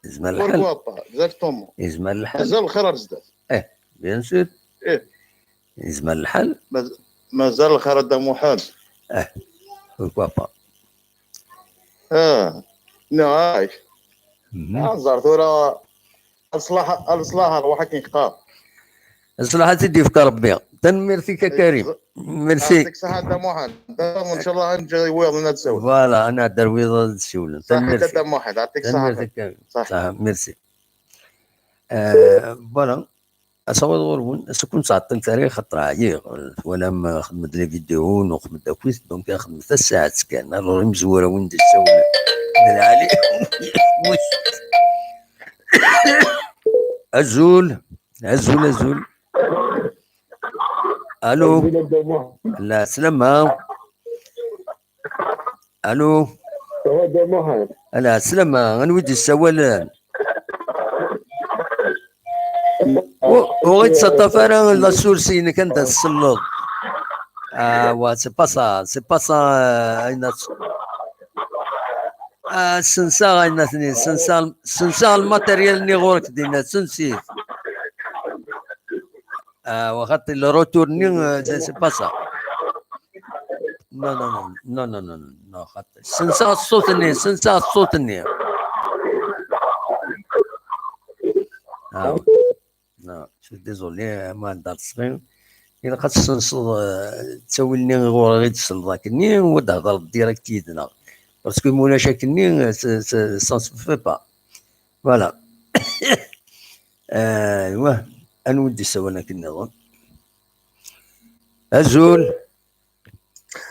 Yezmer lḥal. Pourquoi pas, exactement. Yezmer lḥal. Mazal lxir ar zdat. Eh, bien sûr. Eh. Yezmer lḥal. Maz-, mazal lxir a Dda Muḥend. Eh, pourquoi pas. Ah, nniɣ-ak. Mhm. Ah, nẓer tura, leṣlaḥ, leṣlaḥ, rwaḥ akken yeqqar. Leṣlaḥ ad tt-id-yefk Rebbi. Tanemmirt-ik a Karim. Merci. Yeɛṭik ṣṣeḥḥa a Dda Muḥend. Ncallah ad nǧi wiyaḍ ad d-siwlen. Voilà, ad nɛeddi ar wiyaḍ ad d-siwlen. Tanemmirt a Dda Muḥend, yeɛṭik ṣṣeḥḥa. Tanemmirt a Karim. Ṣṣeḥḥa, merci. Eh, voilà. Asawaḍ ɣur-wen, ass-a ur ken-ttɛeṭṭilet ara, xaṭer ɛyiɣ. Twalam, eh, xedmet les vidéos, nuxem-d akkit, donc, eh, xedmet tasaɛet kan. Alors, imezwura win d-yessawlen, d lɛali. Azul, azul, azul. Allô. Azul a Dda Muḥ. Lɛeslama. Allô. Sawa Dda Muḥ. Lɛeslama, anwa i d-yessawalen? Ur, ur ɣ-ittaṭṭaf ara la source-inek anda tselleḍ. Ah, wa, c'est pas ça, c'est pas ça, euh, ayen at-, ah, senseɣ ayen atni, senseɣ, senseɣ lmatéryel-nni ɣur-k dinna, sens-it. Ah, wa, xaṭi, le retour-nni, euh, c'est, c'est pas ça. Non, non, non, non, non, non, non, non, xaṭi. Senseɣ ṣṣut-nni, senseɣ ṣṣut-nni. Ah, non, je suis désolé, hein, ma d ṣṣin. Ilaq ad tessenseḍ, euh, ttawil-nni ɣur-i i d-tsellḍeḍ akkenni, u ad d-thedreḍ direct yid-neɣ. Parce que ma ulac akkenni, euh, ça, ça, ça se fait pas. Voilà. Euh, ouais. Anwa i d-yessawalen akken nniḍen? Azul.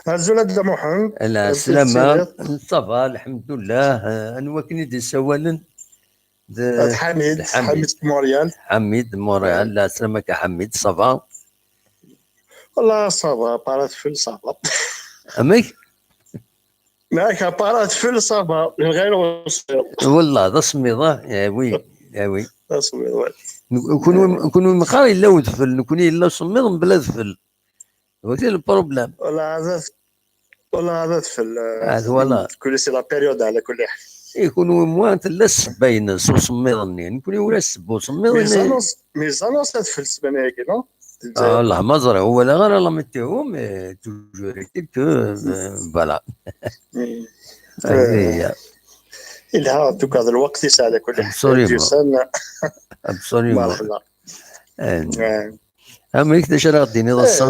Azul a Dda Muḥend. Lɛeslama. Ça va, lḥemdullah. Euh, anwa akken i d-yessawalen? D, d Ḥamid, d Ḥamid. Ḥamid de Montréal. Ḥamid de Montréal, lɛeslama-k a Ḥamid, ça va? Wallah, ça va, à part adfel, ça va. Amek? Yak, à part adfel, ça va, lɣir ur ṣṣir. Wallah, d asemmiḍ, ah, eh oui, eh oui. D asemmiḍ, ouais. N-, kunwi, kunwi meqqar yella udfel, nekni yella usemmiḍ mebla adfel. Wagi le problème. Wallah, d ad-, wallah, d adfel, euh, Ah, voilà. Kulli c'est la période, ɛla kulli ḥal. I kunwi, mwa, tella ssebba-ines usemmiḍ-nni. Nekni ula ssebba usemmiḍ-nni. Mais annonce, mais annonce adfel ssmana-agi, non? Ah, la, ma ẓriɣ, ur walaɣ ara la météo, mais toujours est-il que, euh, voilà. Aywa. Yelha, en tout cas, d lweqt yesɛa la kulli ḥal. Absolument. Absolument. Amek, d acu ara ɣ-d-tiniḍ ass-a?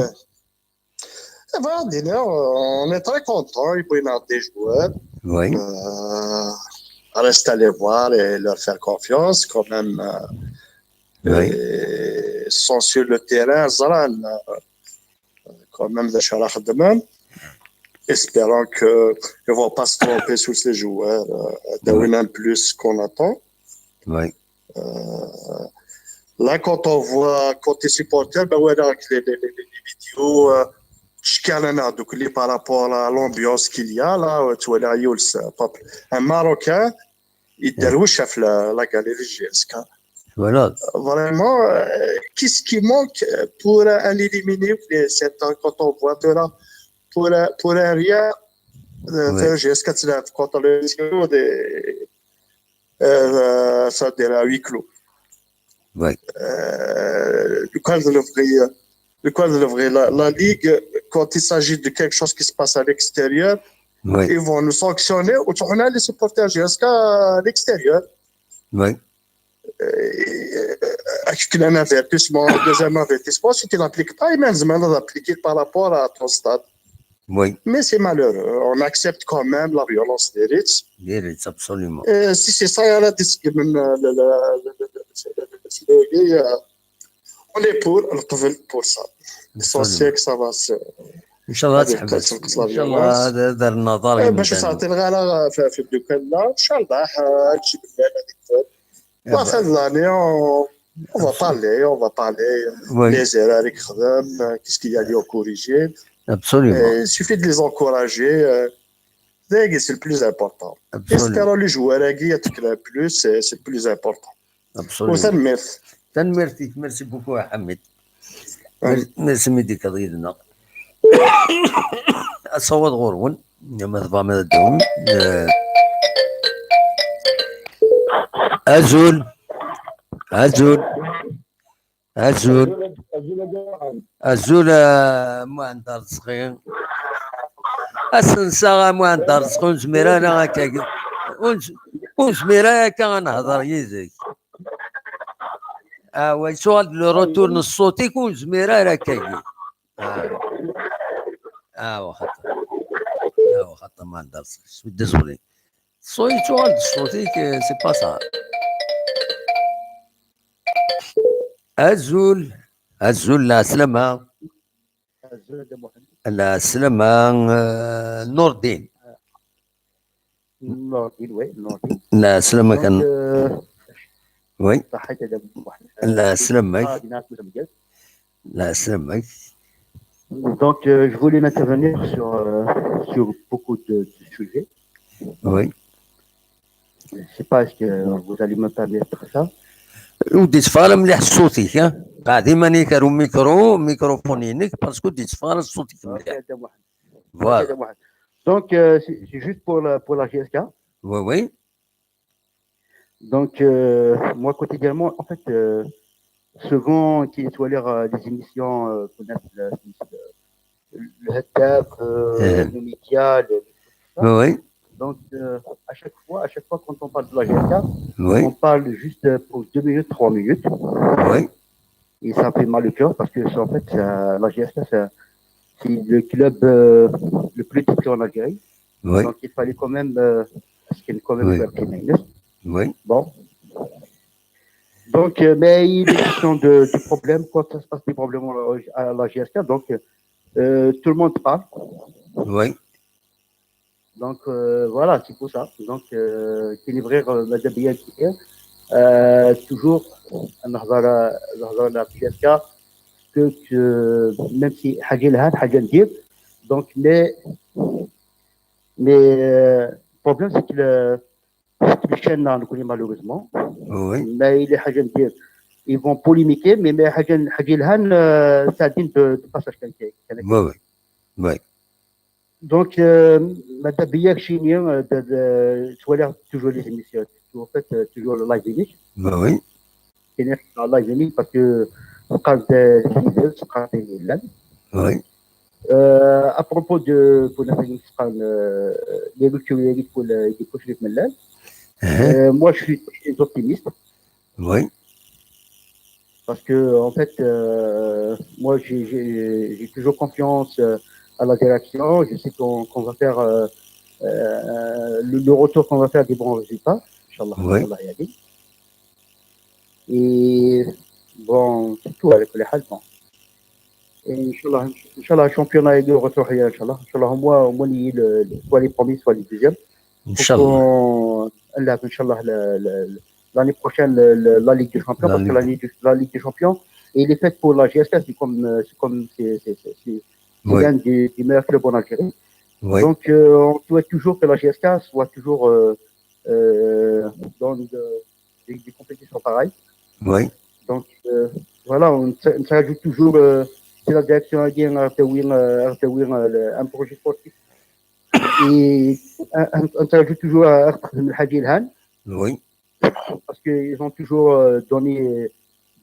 Eh ben, on est très content, il y a des joueurs. Oui. Euh, reste à les voir et leur faire confiance quand même. Euh, oui. Ils sont sur le terrain, ẓran, euh, quand même, d acu ara xedmen. Espérons que ne vont pas se tromper sur ces joueurs. Euh, d awin n plus qu'on attend. Oui. Euh, là, quand on voit côté supporter, ben ouais, avec les, les, les, les vidéos, euh, je calme, donc, par rapport à l'ambiance qu'il y a, là, tu vois, là, il y a le peuple. Un Marocain, il déroule chef la, la galerie G S K. Voilà. Vraiment, euh, qu'est-ce qui manque pour un éliminé, c'est quand on voit de là, pour, pour un rien, euh, oui. Faire G S K contre le des, euh, ça, de la huis clos. Oui. Euh, le cas de vrai, le cas de vrai, la, la Ligue, quand il s'agit de quelque chose qui se passe à l'extérieur, oui. Ils vont nous sanctionner, ou on a les supporters G S K à l'extérieur. Oui. Euh, avec un avertissement, deuxième avertissement, si tu n'appliques pas, il appliqué par rapport à ton stade. Oui. Mais c'est malheureux. On accepte quand même la violence des Ritz. Des Ritz, absolument. Euh, si c'est ça, il y a la discipline, euh, le, le, le, le, le, le, le, le, le, on est pour, pour ça. L'essentiel que ça va se. إن شاء الله تحبس. إن شاء الله هذا دار النظر. باش تعطي الغالة في الدكان لا، إن شاء الله هادشي بالله غادي يكون. La fin de l'année, on, on va parler, on va parler. Oui. Les erreurs, qu'est-ce qu'il y a à corriger. Absolument. Et il suffit de les encourager. Euh, c'est le plus important. Absolument. Espérons les joueurs, plus, c'est, c'est le plus important. Absolument. Tanemmirt. Tanemmirt-ik, merci beaucoup, Hamid. Merci, merci, mi d-tekkiḍ yid-neɣ. Asawaḍ ɣur-wen, ma tebɣam ad d-tawim. Eh, azul. Azul. Azul. Azul, a Muḥend Arezqi. Asensa, a Muḥend Arezqi, ur nezmir ara akka. Ur nez-, ur nezmir ara akka ad nehḍer yid-k. Ah, wa, yettuɣal-d le retour n ṣṣut-ik, ur nezmir ara akka. Ah. Ah, wa xaṭer. Ah, wa xaṭer, Muḥend Arezqi. Je suis désolé. Ṣṣut, yettuɣal-d ṣṣut-ik, c'est pas ça. Azul. Azul, lɛeslama. Azul, a Muḥend. Lɛeslama, eh, Nurdin. Nurdin, oui, Nurdin. Lɛeslama kan. Donc, euh, oui. Ṣaḥit a Muḥend. Lɛeslama-k. Ah, dinat, Lɛeslama-k. Donc, euh, je voulais intervenir sur, euh, sur beaucoup de, de sujets. Oui. Je sais pas, est-ce que vous allez me permettre ça ? Ur d-yetteffeɣ ara mliḥ ṣṣut-ik, ha? Qɛed iman-ik ar umikru, microphone-inek, parce que ur d-yetteffeɣ ara ṣṣut-ik mliḥ. Ok, a Muḥend. Voilà. Ok, a Muḥend. Donc, euh, c'est, c'est juste pour la, pour la G S K. Oui, oui. Donc, euh, moi, quotidiennement, en fait, euh, souvent, كي نتوالى les émissions, euh, كنا في ال-، في ال-، le Haddaf, euh, nos médias, le, tout ça. Oui, oui. Donc, euh, à chaque fois, à chaque fois, quand on parle de la G S K, oui, on parle juste, euh, pour deux minutes, trois minutes. Oui. Et ça fait mal au cœur parce que, en fait, ça, la G S K, ça, c'est le club, euh, le plus titré en Algérie. Oui. Donc, il fallait quand même, euh, parce qu'il y a quand même, oui, un club qui est minus. Oui. Bon. Donc, euh, mais il est question de, de problèmes, quand ça se passe des problèmes à la, à la G S K, donc, euh, tout le monde parle. Oui. Donc, euh, voilà, c'est pour ça. Donc, euh, كاين vrai, euh, ماذا بيا كثير. Euh, toujours, نهضر، نهضر على G S K, que, que, même si حاجة لهان، حاجة ندير. Donc, mais, mais, euh, le problème, c'est que le, c'est que les chaînes, là, nous connaissons malheureusement. Oui. Mais les حاجة ندير, ils vont polémiquer, mais, mais حاجة، حاجة لهان, euh, ça dit de, de passage كان كاين. Oui, oui. Oui. Donc, euh, ماذا بيا كشيني, euh, de, de, tu vois toujours les émissions, tu vois, en fait, euh, toujours le live. Oui, oui. كاين live parce que teqqar-d, euh, les leaders, teqqar-d ayen yellan. Oui. Euh, à propos de, pour les, euh, les ruptures, les ruptures, les ruptures, Hein? Euh, moi, je suis très optimiste. Oui. Parce que, en fait, euh, moi, j'ai- j'ai j'ai toujours confiance, euh, à la direction. Je sais qu'on qu'on va faire, euh, euh, le, le retour qu'on va faire des bons résultats. Inch'Allah. Oui. Inch'Allah, ya Rabbi. Et bon, c'est tout, avec les halles, bon. Et Inch'Allah, Inch'Allah, championnat est de retour, Inch'Allah. Inch'Allah, au moins, au moins, il y a le, le- soit les premiers, soit les deuxièmes. Inch'Allah. On- là, Inch'Allah, le- le- l'année prochaine, le- le- la Ligue des Champions, La parce que Ligue. la Ligue, la Ligue des Champions, et les fêtes pour la G S K, c'est comme, euh, c'est comme, c'est c'est- c'est- c'est- c'est Oui. l'un des, des meilleurs clubs en Algérie. Oui. Donc, euh, on souhaite toujours que la G S K soit toujours, euh, euh, dans de- des, des compétitions pareilles. Oui. Donc, euh, voilà, on, s- on s'ajoute toujours, euh, c'est la direction à dire, euh, euh, un projet sportif. Et on, on- on s'ajoute toujours à Ahmed Hadji Elhan, Oui. parce qu'ils ont toujours, euh, donné,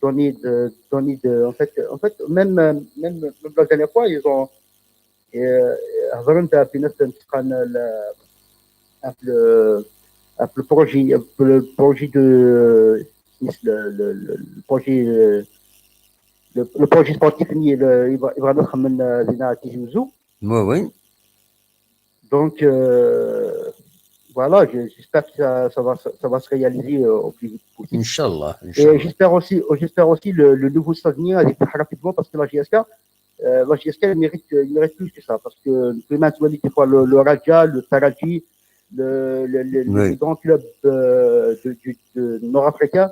donné de, donné de, en fait, en fait, même, euh, même, même la dernière fois, ils ont, euh, هضرنا في نفس الامتحان ال- le, le projet, le projet de, le, le, le projet, euh, le, le projet sportif, il, il va, il va notre من زينة تيزي وزو. Oui, oui. Donc, euh, voilà, je- j'espère que ça, ça va, ça va se réaliser, euh, au plus vite possible. Inch'Allah. Et Inch'Allah. j'espère aussi, j'espère aussi le, le nouveau stade à faire rapidement, parce que la G S K, euh, la G S K, elle mérite, elle mérite plus que ça, parce que vraiment, tu vois, des fois, le, le Raja, le Taraji, le, le, le- Oui. les grands clubs, euh, de, du- de nord-africains.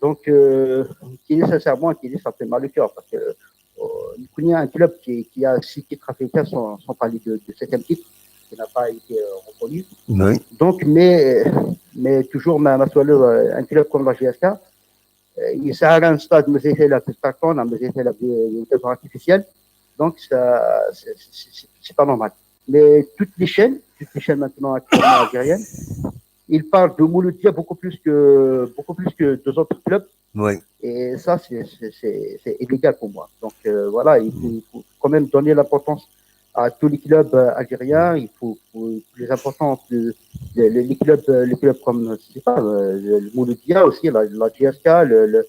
Donc, euh, qui est sincèrement, qui est, ça fait mal au cœur, parce que, euh, il connaît un club qui, qui a six titres africains sans, sans parler de, de septième titre, qui n'a pas été, euh, reconnu. Oui. Donc, mais, mais toujours, ma, ma soeur, euh, un club comme la G S K, euh, il sert un stade, mais c'est la prestation, mais c'est la une saison artificielle. Donc, ça, c'est- c'est c'est- c'est pas normal. Mais toutes les chaînes, toutes les chaînes maintenant actuellement algériennes, ils parlent de Mouloudia beaucoup plus que, beaucoup plus que des autres clubs. Oui. Et ça, c'est- c'est- c'est c'est illégal pour moi. Donc, euh, voilà, il faut, il faut quand même donner l'importance à tous les clubs, euh, algériens. Il faut, faut les importances de, de- les clubs, euh, les clubs comme, je sais pas, euh, le, le Mouloudia aussi, la, la G S K, le, le,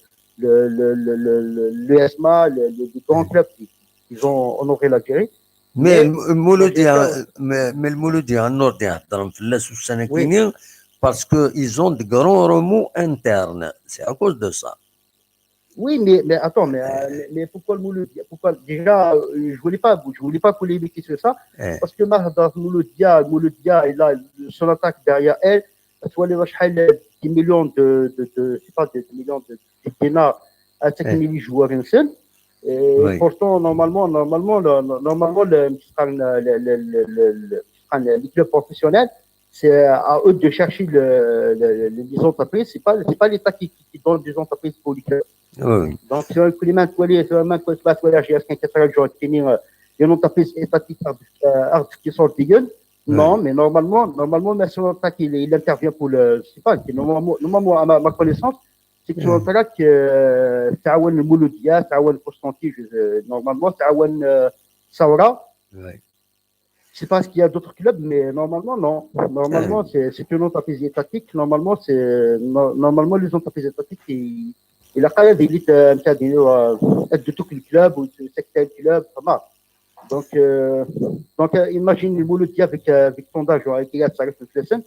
le, le, le, le- le- le S M A, le- le- les grands clubs qui, qui ont honoré l'Algérie. Mais Mais- le Mouloudia, Déjà- mais, mais le Mouloudia, النور دي هضرهم في الناس والسنة Oui. كيني, parce qu'ils ont de grands remous internes. C'est à cause de ça. Oui, mais, mais attends, mais, euh, mais, mais pourquoi le Mouloudia? Pourquoi, déjà, euh, je voulais pas, je voulais pas polémiquer sur ça, Eh. Parce que Mahda Mouloudia, Mouloudia, il a son attaque derrière elle, tu vois, les dix millions de, de, de, je sais pas, de, de millions de, de dinars à cinq mille joueurs, une seule. Et Oui. Pourtant, normalement, normalement, le, le- normalement, le, le, le- le- le- le- le- les clubs professionnels, c'est à eux de chercher le, le- le- les entreprises. C'est pas, c'est pas l'État qui, qui, qui donne des entreprises pour les clubs. Oui. Donc, c'est un climat, tu vois, c'est un climat, tu vois, la G S K, qui a une entreprise étatique, euh, qui sort des gueules. Non, Ouais. Mais normalement, normalement, mais son attaque, il, il intervient pour le, je sais pas, c'est normalement, normalement, à ma, ma connaissance, c'est que son Ouais. attaque, euh, تعاون المولودية, تعاون Constantine, je- euh, normalement, تعاون, euh, Saoura. Ouais. Je sais pas s'il y a d'autres clubs, mais normalement, non. Normalement, Ouais. c'est c'est une entreprise étatique. Normalement, c'est no- normalement les entreprises étatiques, il, il a quand même des luttes, euh, euh, aide de tout le club ou de secteur club, ça marche. Donc, euh, donc euh, imagine le Mouloudia avec, euh, avec son âge, avec Elias Sarif Flessin,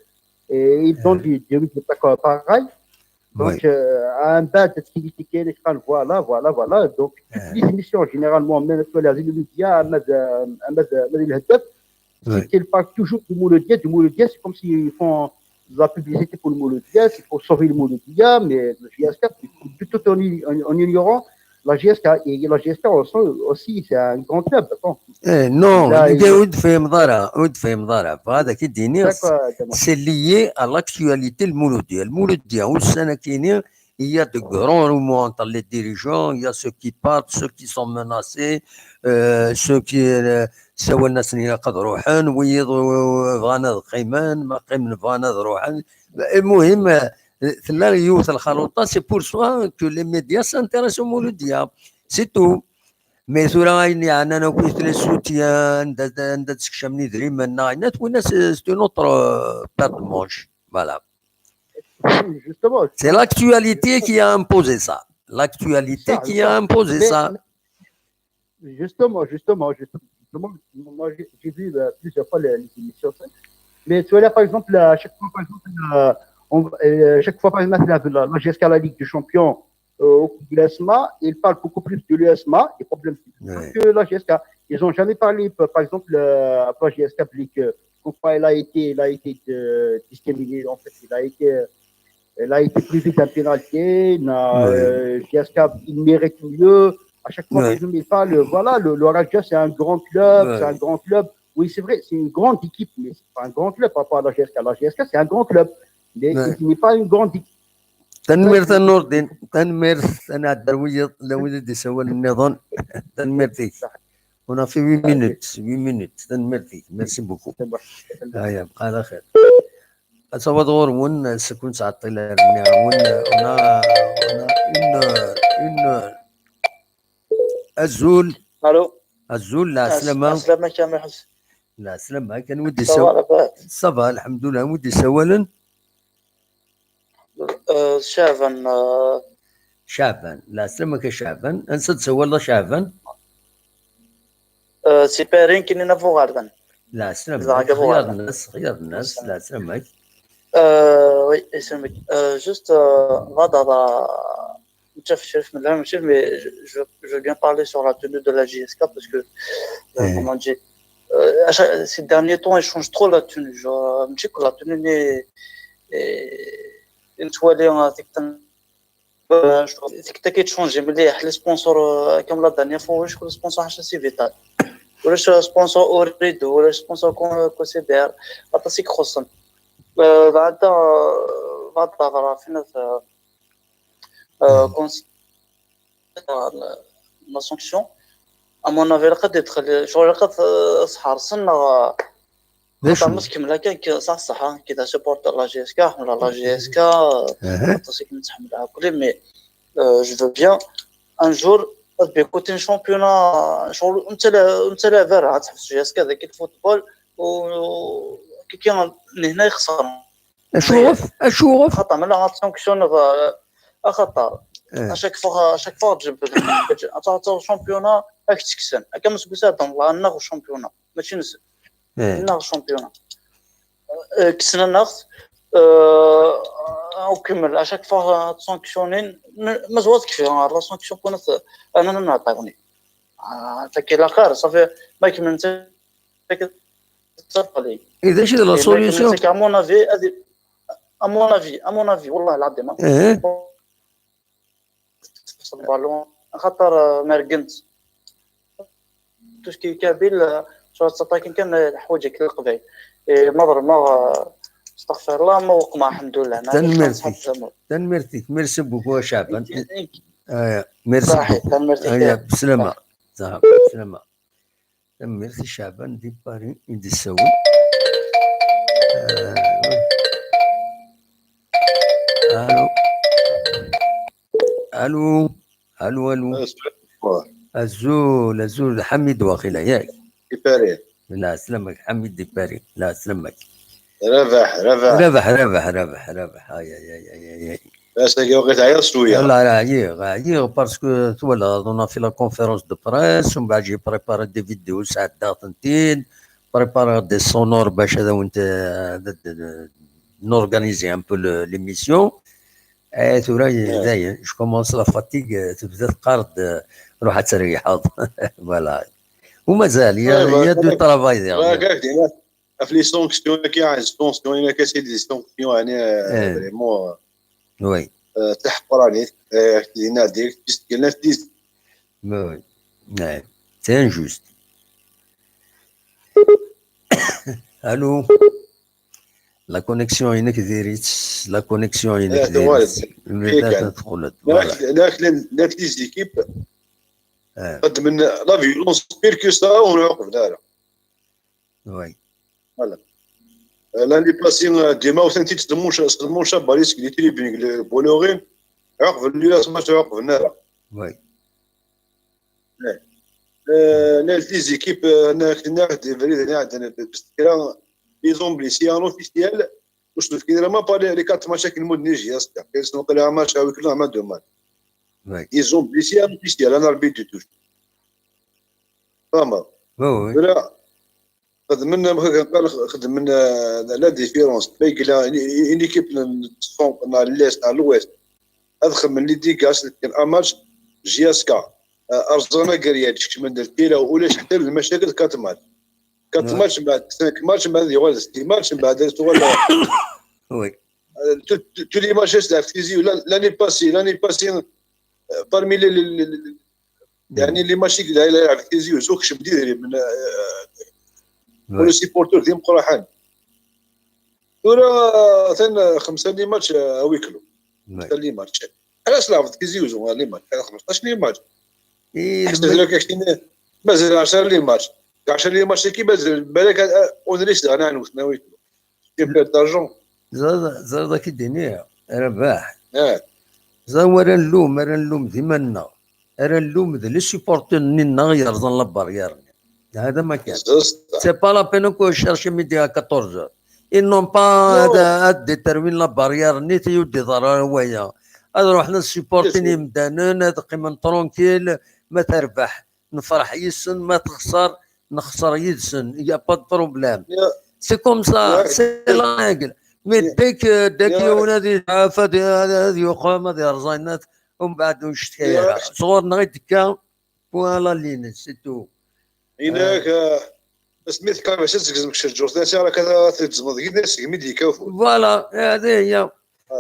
et il donne Ouais. des, des résultats pareils. Donc, Ouais. euh, à un bas de ce qu'il était, voilà, voilà, voilà. Donc, toutes Ouais. les émissions, généralement, même sur les médias, à Mad- à Mad- à Mad- الهداف, Ouais. c'est qu'ils parlent toujours du Mouloudia, du Mouloudia, c'est comme s'ils font de la publicité pour le Mouloudia, c'est pour sauver le Mouloudia, mais le G S K, tout, tout en, en, en ignorant la G S K. Et la G S K aussi, aussi, c'est un grand club. Attends. Eh, non, Là, le il- gars, ود فهم ضرا, ود فهم ضرا. فهذا كي ديني, D'accord, d'accord. C'est lié à l'actualité, le Mouloudia. Le Mouloudia, والسنة كيني, il y a de grands remous entre les dirigeants, il y a ceux qui partent, ceux qui sont menacés, euh, ceux qui, euh, سوا الناس اللي قد روحن, ويض بغانا قيمن, ما قيمن بغانا روحن. المهم, آه، ثلا يوث الخلوطة, c'est pour ça que les médias s'intéressent au Mouloudia. C'est tout. Mais tura ayen yeɛnan akk les soutiens, anda, anda d-sekcamen idrimen, neɣ ayen, twina, c'est, c'est une autre, euh, paire de manches. Voilà. Justement. C'est l'actualité qui a imposé ça. L'actualité qui a imposé ça. Justement, justement, justement, moi j'ai vu euh, plusieurs fois les, les, émissions. Mais tu vois là, par exemple, à chaque fois, par exemple, euh, on, euh, chaque fois, par exemple, la, la, la G S K, la Ligue des Champions, euh, au l'U S M A, il parle beaucoup plus de l'U S M A, des problèmes ouais. que la G S K. Ils n'ont jamais parlé, par exemple, euh, à la G S K, public, euh, pourquoi elle a été, elle a été euh, discriminée, en fait, elle a été, elle a été privée d'un pénalty, la, ouais. euh, G S K, il mérite mieux. À chaque fois ouais. que je me parle, voilà, le, le Rangers, c'est un grand club, ouais. c'est un grand club. Oui, c'est vrai, c'est une grande équipe, mais c'est pas un grand club par rapport à la G S K. La G S K, c'est un grand club, mais ouais. ce n'est pas une grande équipe. Tanemmirt a Nurdin, tanemmirt, ad nɛeddi ar wiyaḍ, la wid i d-isawalen nniḍen. Tanemmirt-ik. On a fait huit minutes, huit minutes. Tanemmirt-ik. Merci beaucoup. Aya, bqa ɛla xir. Ad tawiḍ ɣur-wen, sekk ur nettɛeṭṭil ara, nniɣ-awen, on a, on a une heure, une heure. Azul. Allô. Azul, lɛeslama. Lɛeslama-k a Mmi Ḥsen. Lɛeslama-k, anwa i d-isawalen? Ça va, lḥemdullah, anwa i d-isawalen? Euh, Caɛban. Euh... Caɛban, lɛeslama-k a Caɛban. Ansa d-tsawaleḍ a Caɛban? Euh, si Paris, Kinina Buɣardan. Lɛeslama-k, xyar nnas, xyar nnas, lɛeslama-k. Euh, oui, c'est euh, juste, euh, on va dans la... mais je, je, je veux bien parler sur la tenue de la J S K parce que, euh, comment dire, euh, chaque, ces derniers temps, ils changent trop la tenue. Genre, je dis que la tenue est, est, est une toile, c'est que t'as qui changé, mais les, les sponsors, euh, comme la dernière fois, je crois le sponsor H C Vital. ولا sponsor Orido, ولا sponsor Consider, هذا سيك خصن. بعد بعد فين la sanction, à mon avis, لقد يدخل شغل لقد صحار سنة. خاطر مسكين لا كان صح صح كي تسبورت la J S K ولا la J S K. خاطر كي نتحمل كلي mais je veux bien un jour تبيكوتي championnat شغل انت انت لاعب تحبس J S K ذاك الفوتبول و كي كان هنا يخسر. اشوف اشوف خاطر من لا سانكسيون خاطر à chaque fois à chaque fois تجبد championnat راك تكسن هكا ما تقول هذا والله انه championnat ماشي نزل انه championnat كسنا ناخذ وكمل à chaque fois sanctionné ما زوات كفي la sanction كنا انا نعطيوني تاكي لا خير صافي ما كملت. اذا شي la solution à mon avis à mon avis à mon avis والله العظيم ايه البالون خاطر مرقنت tout ce qui est kabyle شغل تسطاكين كان حوايجك للقبايل مضر ما استغفر الله ما وقمع الحمد لله. تنمرتك تنمرتك merci beaucoup شعبا. ايه merci beaucoup. تنمرتك. بسلامه. بسلامه. Merci Chaban di Paris i d-yessawel. Allô. Allô. Allô, allô. Azul, azul, Ḥamid waqila, yak? Di Paris. Lɛeslama-k, Ḥamid di Paris. Lɛeslama-k. Rabaḥ, rabaḥ. Rabaḥ, rabaḥ, rabaḥ, rabaḥ. Ay, ay, ay, ay, ay. Ass-agi waqil teɛyiḍ cwiya. Wallah ɛyiɣ, ɛyiɣ parce que twalaḍ, on a fait la conférence de presse, umbeɛd j'ai préparé des vidéos sɛeddaɣ-tent-id, préparé des sonores bac ad awent norganiser un peu l'émission. Et tura dayen, je commence la fatigue, tebda teqqar-d ruḥ ad treyḥeḍ. Voilà. Umazal, il y a du travail derrière. Ɣef les sanctions-agi, les sanctions-agi, c'est des sanctions, يعني, vraiment, oui. Taḥeqqranit, dinna direct, puisque la fille. Oui, c'est injuste. Allô. La connexion-inek diri-tt, la connexion-inek diri-tt. Nek les équipes xeddmen la violence pire que ça, ur ɛuqben ara. Oui. Voilà. L'année passée, dima وثان تيت سلموش سلموش باليس دي تريبين بولوغين عقب الياس ما تعقبنا. Oui. Euh, les équipes, euh, ناخذ ناخذ بريد ناخذ بس كده ils ont blessé un officiel. وش تفكر ما pas les quatre matchs كي نمد نيجي يا سكا كيس نقول لها ماتش هاوي كلها ما دو ماتش. Ils ont blessé un officiel, un arbitre de touche. فاهمة؟ Oui, oui. Voilà. خدمنا كان قال خدمنا la différence بيقلا une équipe نصفون نهار l'est نهار l'ouest. هذا خمن لي ديكاس كان un match جي اس كا ارزانا كارياتش من الكيلة ولا حتى المشاكل quatre matchs. Quatre matchs من بعد cinq matchs من بعد يغال six matchs من بعد تغال Oui. tous les matchs l'année passée l'année passée parmi les يعني les matchs اللي يلعب تيزي وزوكش مدير من ولا سيبورتور ديم قرحان. ثورة ثان خمسة les matchs هاوي كلو. خمسة les matchs. علاش لعبت تيزي وزو les matchs؟ خمسطاش les matchs. إيه، حتى لو كان مازال عشرة les matchs. عشرة les matchs كي مازال بالك اونريس انا نوث ناوي كلو. كيف دارجون. زاد زاد كي دينيا رباح. اه زاد ورا نلوم، ورا نلوم ديما ننا. ورا نلوم ذ les supporters ننا يرضن la barrière. هذا ما كان. C'est pas la peine que chercher midi à quatorze heures. Ils n'ont pas هاد déterminer la barrière ني تيودي ضرر هوايا. هاد روحنا سيبورتين يمدانن، هاد قيمن tranquille، ما تربح نفرح يسن، ما تخسر نخسر يدسن. Il y a pas de problème. C'est comme ça, c'est la règle. Mais dès que dès que يوم هذه تعافى هذه يقوم هذه رزاينات ومن بعد وش تكايرها صغورنا غير دكا. Voilà لين c'est tout. هناك بس ميت كان باش تزقزم كشجور ثلاثة راه كذا تزمض كي الناس ميديكا. Voilà هذه هي.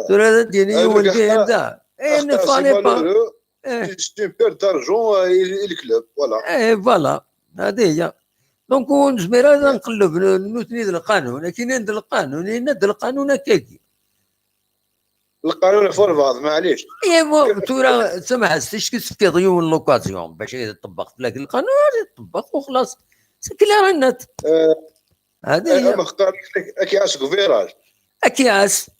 ثلاثة دينية والبيع دا. اي نفالي با. C'est une perte d'argent le club. Voilà. اي voilà. هذه هي. Donc ونزمير هذا نقلب نوتني ذا القانون لكن عند القانون يند القانون هكاكي. القانون فور بعض معليش. اي مو تورا سمح استش كي سكيض يوم l'occasion باش يطبق لكن القانون هذا يطبق وخلاص. C'est clair et net. هذه هي. اكي عاس فيراج. اكي عاس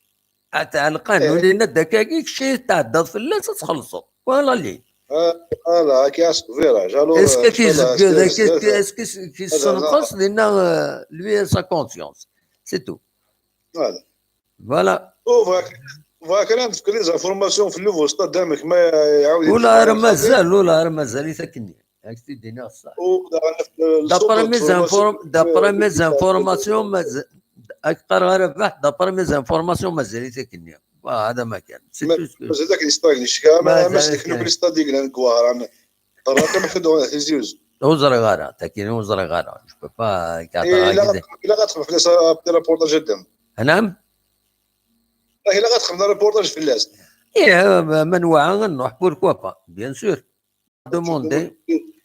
تاع القانون لان داكاكي شي تعدى في الله تخلصوا. Voilà لي. Voilà اكي عاس فيراج. Est-ce que كيزكد est-ce que كيسنقص لان lui sa conscience c'est tout. Voilà. Voilà. فواك انا نذكر les informations في le nouveau stade دامك ما يعاود. ولا راه مازال ولا راه مازال يتكني. هاك تيدينا الصح. D'après mes inform d'après mes informations مازال. اكثر ربح d'après mes informations مازال يتكني. هذا ما كان. مازال داك يستاغني شكا ما مسلك نوبل ستاديك لان كوار. الراكب حدو على تيزي وزو. وزر غارة تاكين وزر غارة. جو با با كاطا. الا غتخلف لي صا بتي رابورتاج الدم. نعم. الا غتخلف رابورتاج في الناس. ايه ما نوعا نروح بوركوا با بيان سور. Demander.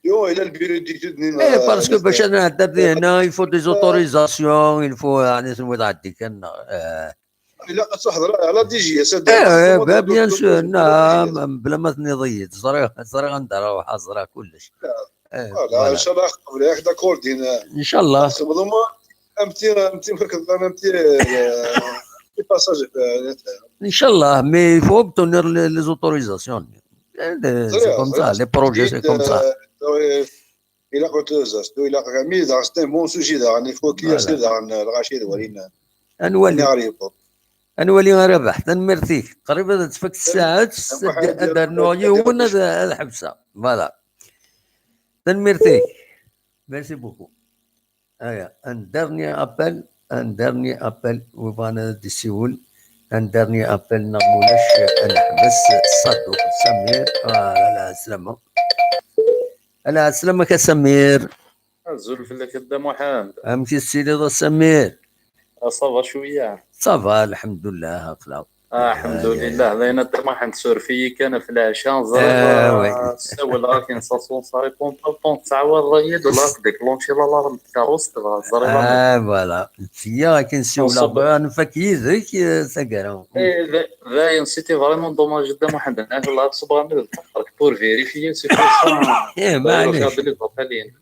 يو الى البيرو ديتود. ايه parce que باش انا هدا هنا il faut des autorisations il faut يعني شنو هذا عندي كان. الا كتحضر على دي جي اس. ايه بيان سور نعم بلا ما تنيضيد زري زري غندار روح زرا كلش. ان شاء الله قبل هكذا كوردين. ان شاء الله. امتي امتي امتي ان شاء الله mais il faut obtenir les autorisations. C'est comme ça les projets c'est comme ça. الا قلت زاستو الا مي زاستو بون سوجي داغن يفو كي يصير داغن الغاشي دولينا. انوالي انوالي رابح تنميرتيك قريبا تفك الساعات. هذا النوع يوم هذا الحبسه. Voilà. تنميرتيك. Merci beaucoup. ايا un dernier appel. Un dernier appel وبغانا ديسيول. Un dernier appel نعم ولاش نحبس. صدق سمير. آه على السلامة. على السلامة كسمير. ازول فلاك دا محمد. امك السيدي ذا سمير. صافا شويه. صافا الحمد لله هاكلا. آه الحمد لله. لينا ما حنتسور فيك انا في العشاء زرير. آه سول راكي نصاصون صاري بون بون تعاود الريد ولا ديكلونشي لا لارم كاروس زرير. اه voilà. هي كنسيو لا نفك يدك سكرا. D'ailleurs c'était vraiment dommage جدا محمد. انا والله صبغه من الفقر pour vérifier c'est pour ça. ايه معليش.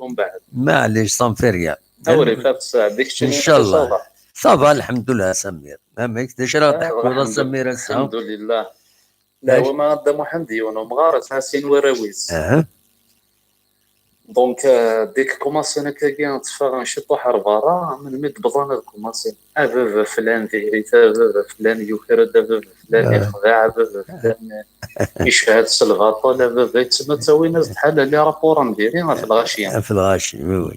من بعد معليش صافي ريال. اوري فات الساعه ديك ان شاء الله. صافا الحمد لله سمير. امك ديش راه تحكوا سمير الساعه. الحمد لله. لا هو ما غدا محمد يونو مغارس حاسين وراويس. اها. Donc, euh, dès que commencen akkagi ad tteffɣen ciṭuḥ ar berra, melmi d-bḍan ad commencen. A baba flan diri-t, a baba flan yuker-d, a baba flan yexdeɛ, a baba flan yeched s lbaṭel, a baba yettmattawin-as-d ḥala les rapports n diri ɣef lɣaci. Ɣef lɣaci, oui, oui.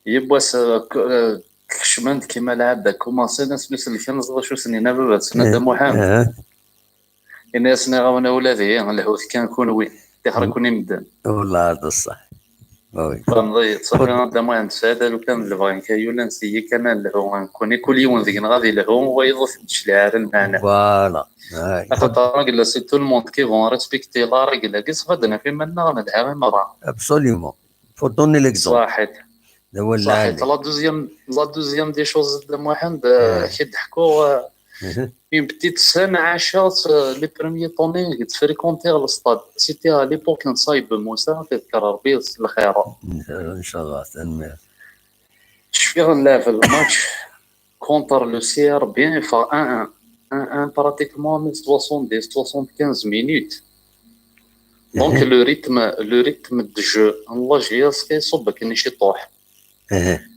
Yiwwas, euh, k-, euh, kecmen-d kima lɛadda, commencen asmi selken ẓer acu s-nina baba-tsen a Dda Muḥend. Ini-asen iɣawen a wladi, lhut kan kunwi, tixer-ken i medden. Wellah d ṣṣeḥ. Tfehmeḍ-iyi, ṣafi a Dda Muḥend Saɛid, a lukan d lebɣi-nnek ay ulan s-iyi kan ad nelhu nekkni, kul yiwen deg-neɣ ad ilhu, wayeḍ ur t-id-tecliɛ ara lmeɛna. Voilà. Axaṭer règle, c'est tout le monde qui vont respecter la règle-agi, ṣṣfa ad d-naf iman-nneɣ nelha i merra. Absolument. Faut donner l'exemple. Ṣaḥit. D awal lɛali. La deuxième, la deuxième des choses, Dda Muḥend, euh, ad k-id-ḥkuɣ, euh, une petite scène ɛaceɣ-tt, euh, les premiers temps-nni i d-fréquentiɣ le stade. C'était à l'époque n Ṣayeb Musa, tedker Rebbi s lxir. Inchallah, tanemmirt. Cfiɣ nlɛeb le match contre le C R B, enfin, un un. Un un, pratiquement, soixante-dix, soixante-quinze minutes. Donc, le rythme, le rythme de jeu n la J S K iṣubb akken i ciṭuḥ.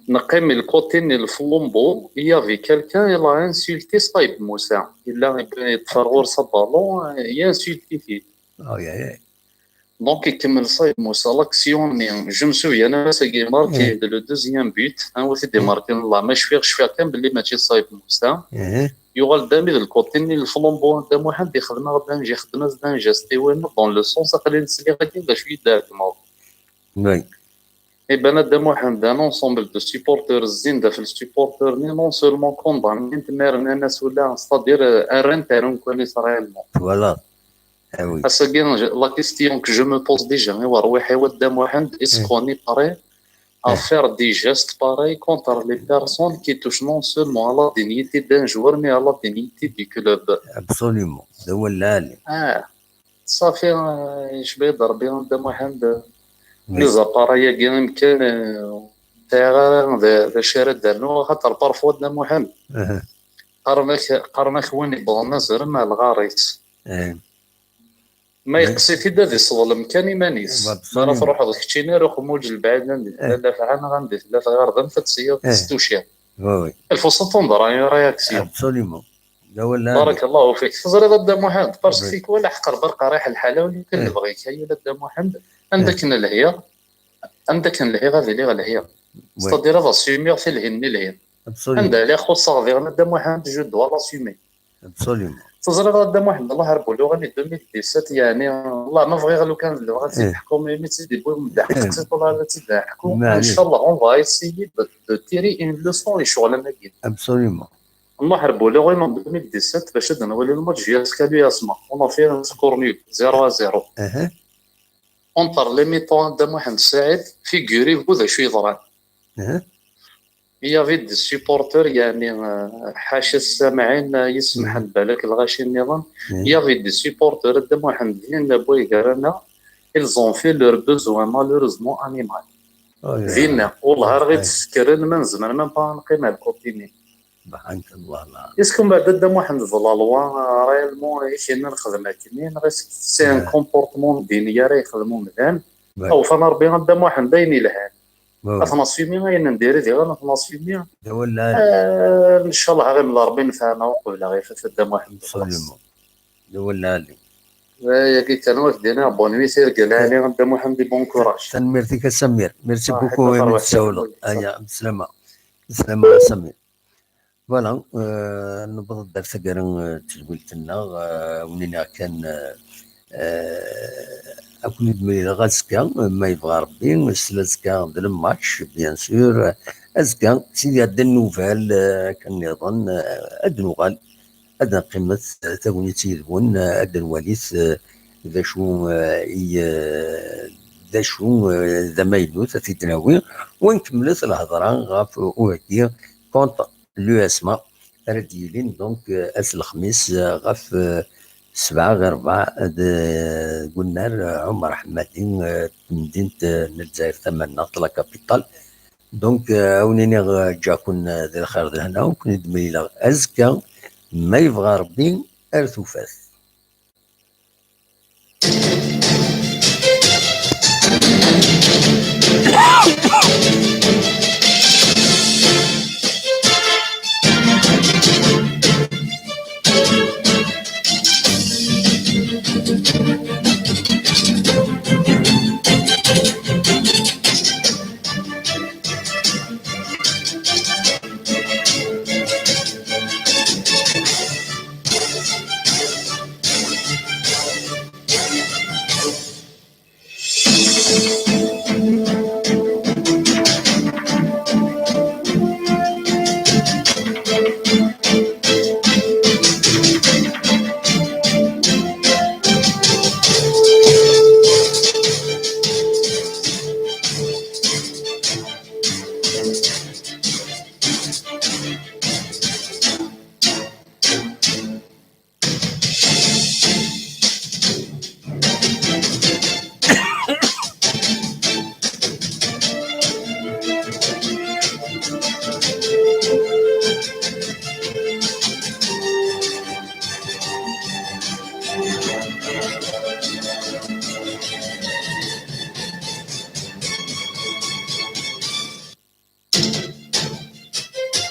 Neqqim le côté-nni le flambeau, il y avait quelqu'un, il a insulté Saïb Moussa. Il a, il a fait rouler sa ballon, il a insulté. Aïe, aïe, aïe. Donc, ikemmel Saïb Moussa l'action-nni. Je me souviens, ass-agi marqué le deuxième but, anwa i t-id-imarkin, la, ma cfiɣ, cfiɣ kan belli mačči Saïb Moussa. Yuɣal-d armi d le côté-nni le flambeau n Dda Muḥend, ixdem-aɣ-d un, ixdem-as-d un geste i win, dans le sens, aql-i nesliɣ-agi d acu i d-tɛegmeḍ. Oui. Iban a Dda Muḥend, un ensemble de supporters zzin-d ɣef le supporter-nni, non seulement condamnent, mais rnan-as ula, c'est-à-dire, euh, rran-t ar umkan-is réellement. Voilà. Ah oui. Ass-agi, je, la question que je me pose déjà, i werwiḥ-iw a Dda Muḥend, est-ce qu'on est prêt à faire des gestes pareils contre les personnes qui touchent non seulement à la dignité d'un joueur, mais à la dignité du club ? Absolument. D awal lɛali. Ah. Ṣafi, euh, yecba-yi-d Rebbi a Dda Muḥend. Oui. Les appareils-agi, imkan, euh, ur sɛiɣ ara d, d acu ara d-rnuɣ, axaṭer parfois a Dda Muḥend. Qqaren-ak, qqaren-ak win yewwḍen azrem ar lɣar-is. Ma yeqqes-it-id ad iseḍlem kan iman-is. Ma ara truḥeḍ keččini ar uqemmuǧ lbɛid, anda tella lafɛa neɣ anda tella tɣirdemt, ad tesyiḍ testuciḍ. Oui, oui. Il faut s'attendre à une réaction. Absolument. D awal lɛali. Barakallahu fik. Teẓriḍ a Dda Muḥend, parce que tikwal aḥeqq Rebbi qerriḥ lḥal, wali kan lebɣi-k, ay a Dda Muḥend, anda akken lhiɣ, anda akken lhiɣ ad iliɣ lhiɣ. C'est-à-dire ad assumiɣ tilhin-nni lhin. Absolument. Anda lliɣ xuṣṣeɣ diɣen a Dda Muḥend, je dois l'assumer. Absolument. Teẓriḍ a Dda Muḥend, Allah rebbu luɣani deux mille dix-sept, yeɛni, Allah ma bɣiɣ lukan d lebɣi ad tt-id-ḥkum, imi tt-id-iwwi umeddaḥ, tt-id-ḥkum. Inchallah, on va essayer de, de tirer une leçon i ccɣel am wagi. Absolument. Allah rebbu luɣani en deux mille dix-sept, bac ad nwali le match J S K l'USMA. On a fait un score nul, zéro à zéro. Entre les mi-temps, a Dda Muḥend Saɛid, figurez-vous d acu yeḍran. Il y avait des supporters, yeɛni, euh, ḥaca ssamɛin, euh, yessemḥen balak lɣaci nniḍen. Il y avait des supporters, a Dda Muḥend, din n waygar-nneɣ, ils ont fait leur besoin malheureusement animal. Dinna, wallah, ar ɣ-id-ssekren, ma nezmer même pas ad neqqim ar le côté-nni. Subhanallah. Est-ce que mbeɛd a Dda Muḥend d la loi, euh, réellement, i k-yenna lxedma-k-nni, neɣ est-ce que c'est un comportement n ddin ara yexdem umdan? Awfan Rebbi a Dda Muḥend ayen yelhan. Ad t-nassumi, ayen n diri diɣen ad t-nassumi. D awal lɛali. Euh, ncallah ad ɣ-imel Rebbi nefɛen uqbel ad ɣ-ifat a Dda Muḥend. Absolument. D awal lɛali. Ayagi kan ur k-d-iniɣ bonne nuit, tirga lɛali a Dda Muḥend, et bon courage. Tanemmirt-ik a Samir. Merci beaucoup imi d-tsawleḍ. Aya, bslama. Bslama a Samir. Voilà, euh, newweḍ-d ar taggara, euh, n tedwilt-nneɣ, euh, wen-iniɣ kan, euh, euh, ad ken-id-mlileɣ azekka, euh, ma yebɣa Rebbi, s azekka d le match, bien sûr. Azekka, Sidi Ɛedda Nnuval, euh, akken nniḍen, euh, ad d-nuɣal, ad neqqimet, euh, tagnit yid-wen, euh, ad d-nwalit, euh, d acu, euh, i, euh, d acu, euh, d amaynut, ad t-id-nawi, u nkemmlet lhedra ɣef uheggi contre l'USMA, ara d-yilin, donc, euh, ass n lexmis, euh, ɣef, euh, sebɛa ɣer rebɛa d, deg unnar, euh, Ɛumer Ḥemmadi, euh, n temdint, euh, n Lezzayer tamaneɣt, la capitale. Donc, euh, ad wen-iniɣ, euh, ǧǧiɣ-ken, euh, di lxir d lehna, u ken-id-mlileɣ azekka, ma yebɣa Rebbi, ar tufat.